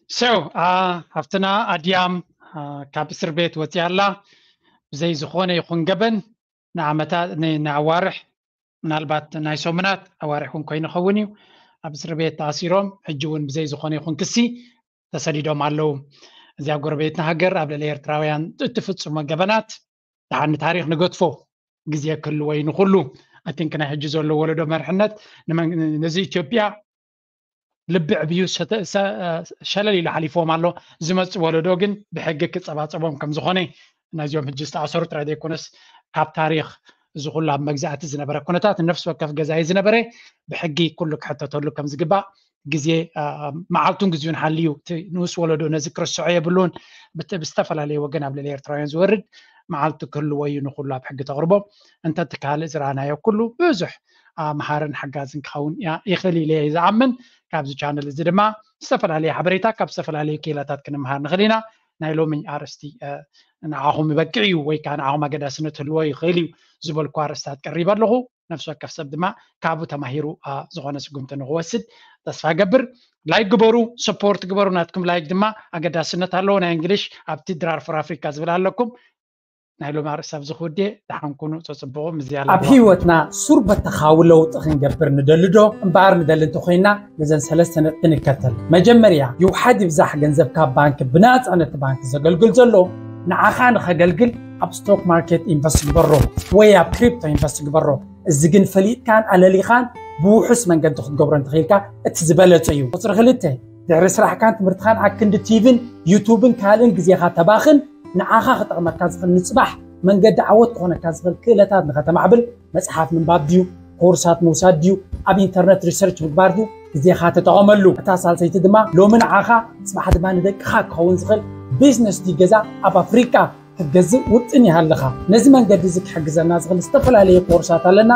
ሰው ሃፍትና ኣድያም ካብ እስር ቤት ወፂኣ ኣላ ብዘይ ዝኾነ ይኹን ገበን ንዓመታት ንኣዋርሕ ምናልባት ናይ ሰሙናት ኣዋርሕ እውን ኮይኑ ይኸውን እዩ ኣብ እስር ቤት ተኣሲሮም ሕጂ እውን ብዘይ ዝኾነ ይኹን ክሲ ተሰዲዶም ኣለዉ እዚኣ ጎረቤትና ሃገር ኣብ ልዕሊ ኤርትራውያን እትፍፅሞ ገበናት ደሓን ንታሪክ ንገድፎ ግዜ ክህልዎ እዩ ንኩሉ I think ናይ ሕጂ ዘሎ ወለዶ መርሕነት ነዚ ኢትዮጵያ ልቢ ዕብዩ ሸለል ኢሉ ሓሊፍዎም ኣሎ ዝመፅእ ወለዶ ግን ብሕጊ ክፀባፀቦም ከምዝኮነ ነዚኦም ሕጂ ዝተኣሰሩ ጥራይ ዘይኮነስ ካብ ታሪክ እዚ ኩሉ ኣብ መግዛእቲ ዝነበረ ኩነታት ነፍሲ ወከፍ ገዛኢ ዝነበረ ብሕጊ ኩሉ ክሕተተሉ ከምዝግባእ ግዜ መዓልቱን ግዜኡን ሓልዩ እቲ ንኡስ ወለዶ ነዚ ክርስዖ የብሉን ብዝተፈላለየ ወገን ኣብ ልዕሊ ኤርትራውያን ዝወርድ መዓልቲ ክህልዎ እዩ ንኩሉ ኣብ ሕጊ ተቕርቦ እንተ እቲ ካልእ ዝረኣናዮ ኩሉ ብዙሕ መሃርን ሓጋዝን ክኸውን ይኽእል ኢለ እየ ዝኣምን ካብዚ ቻነል እዚ ድማ ዝተፈላለየ ሓበሬታ ካብ ዝተፈላለዩ ክኢላታት ክንምሃር ንኽእል ኢና ናይ ሎሚ ኣርስቲ ንዓኹም ይበቅዕ እዩ ወይ ከዓ ንዓኹም ኣገዳስነት ህልዎ ይኽእል እዩ ዝበልኩ ኣርስታት ቀሪበ ኣለኹ ነፍሲ ወከፍ ሰብ ድማ ካብኡ ተማሂሩ ዝኾነ ስጉምቲ ንክወስድ ተስፋ ገብር ላይክ ግበሩ ሰፖርት ግበሩ ናትኩም ላይክ ድማ ኣገዳስነት ኣለዎ ናይ እንግሊሽ ኣብቲ ድራር ፎር ኣፍሪካ ዝብል ኣለኩም ናይ ሎሚ ኣርእስቲ ኣብዚ ክውድየ ደሓን ኩኑ ፀፅብቑ ምዝያ ኣብ ኣለዎ ህይወትና ሱር በተኻዊ ለውጢ ክንገብር ንደሊ ዶ እምበኣር ንደሊ እንተኮይና ነዘን ሰለስተ ነጥቢ ንከተል መጀመርያ ይውሓድ ይብዛሕ ገንዘብካ ባንክ ብናፃ ነቲ ባንክ ዘገልግል ዘሎ ንዓኻ ንኸገልግል ኣብ ስቶክ ማርኬት ኢንቨስት ግበሮ ወይ ኣብ ክሪፕቶ ኢንቨስት ግበሮ እዚ ግን ፈሊጥካን ኣለሊኻን ብውሑስ መንገዲ ክትገብሮ እንተኽኢልካ እቲ ዝበለጸ እዩ። ቁፅሪ ክልተ፣ ድሕሪ ስራሕካን ትምህርትኻን ኣብ ክንዲ ቲቪን ዩቱብን ካልእን ግዜኻ ተባኽን፣ ንዓኻ ክጠቕመካ ዝኽእል ንፅባሕ መንገዲ ዓወት ክኾነካ ዝኽእል ክእለታት ንኸተማዕብል መፅሓፍ ምንባብ ድዩ፣ ኮርሳት ምውሳድ ድዩ፣ ኣብ ኢንተርነት ሪሰርች ምግባር ድዩ፣ ግዜኻ ተጠቐመሉ። እታ ሳልሰይቲ ድማ ሎሚ ንዓኻ ፅባሕ ድማ ንደቅኻ ክኸውን ዝኽእል ቢዝነስ ድዩ ገዛ ኣብ ኣፍሪቃ ክትገዝእ ውጥን ይሃልኻ። ነዚ መንገዲ እዚ ክሕግዘና ዝኽእል ዝተፈላለየ ኮርሳት ኣለና።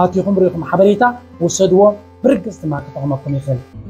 ኣቲኹም ርኢኹም ሓበሬታ ውሰድዎ፣ ብርግፅ ድማ ክጠቕመኩም ይኽእል።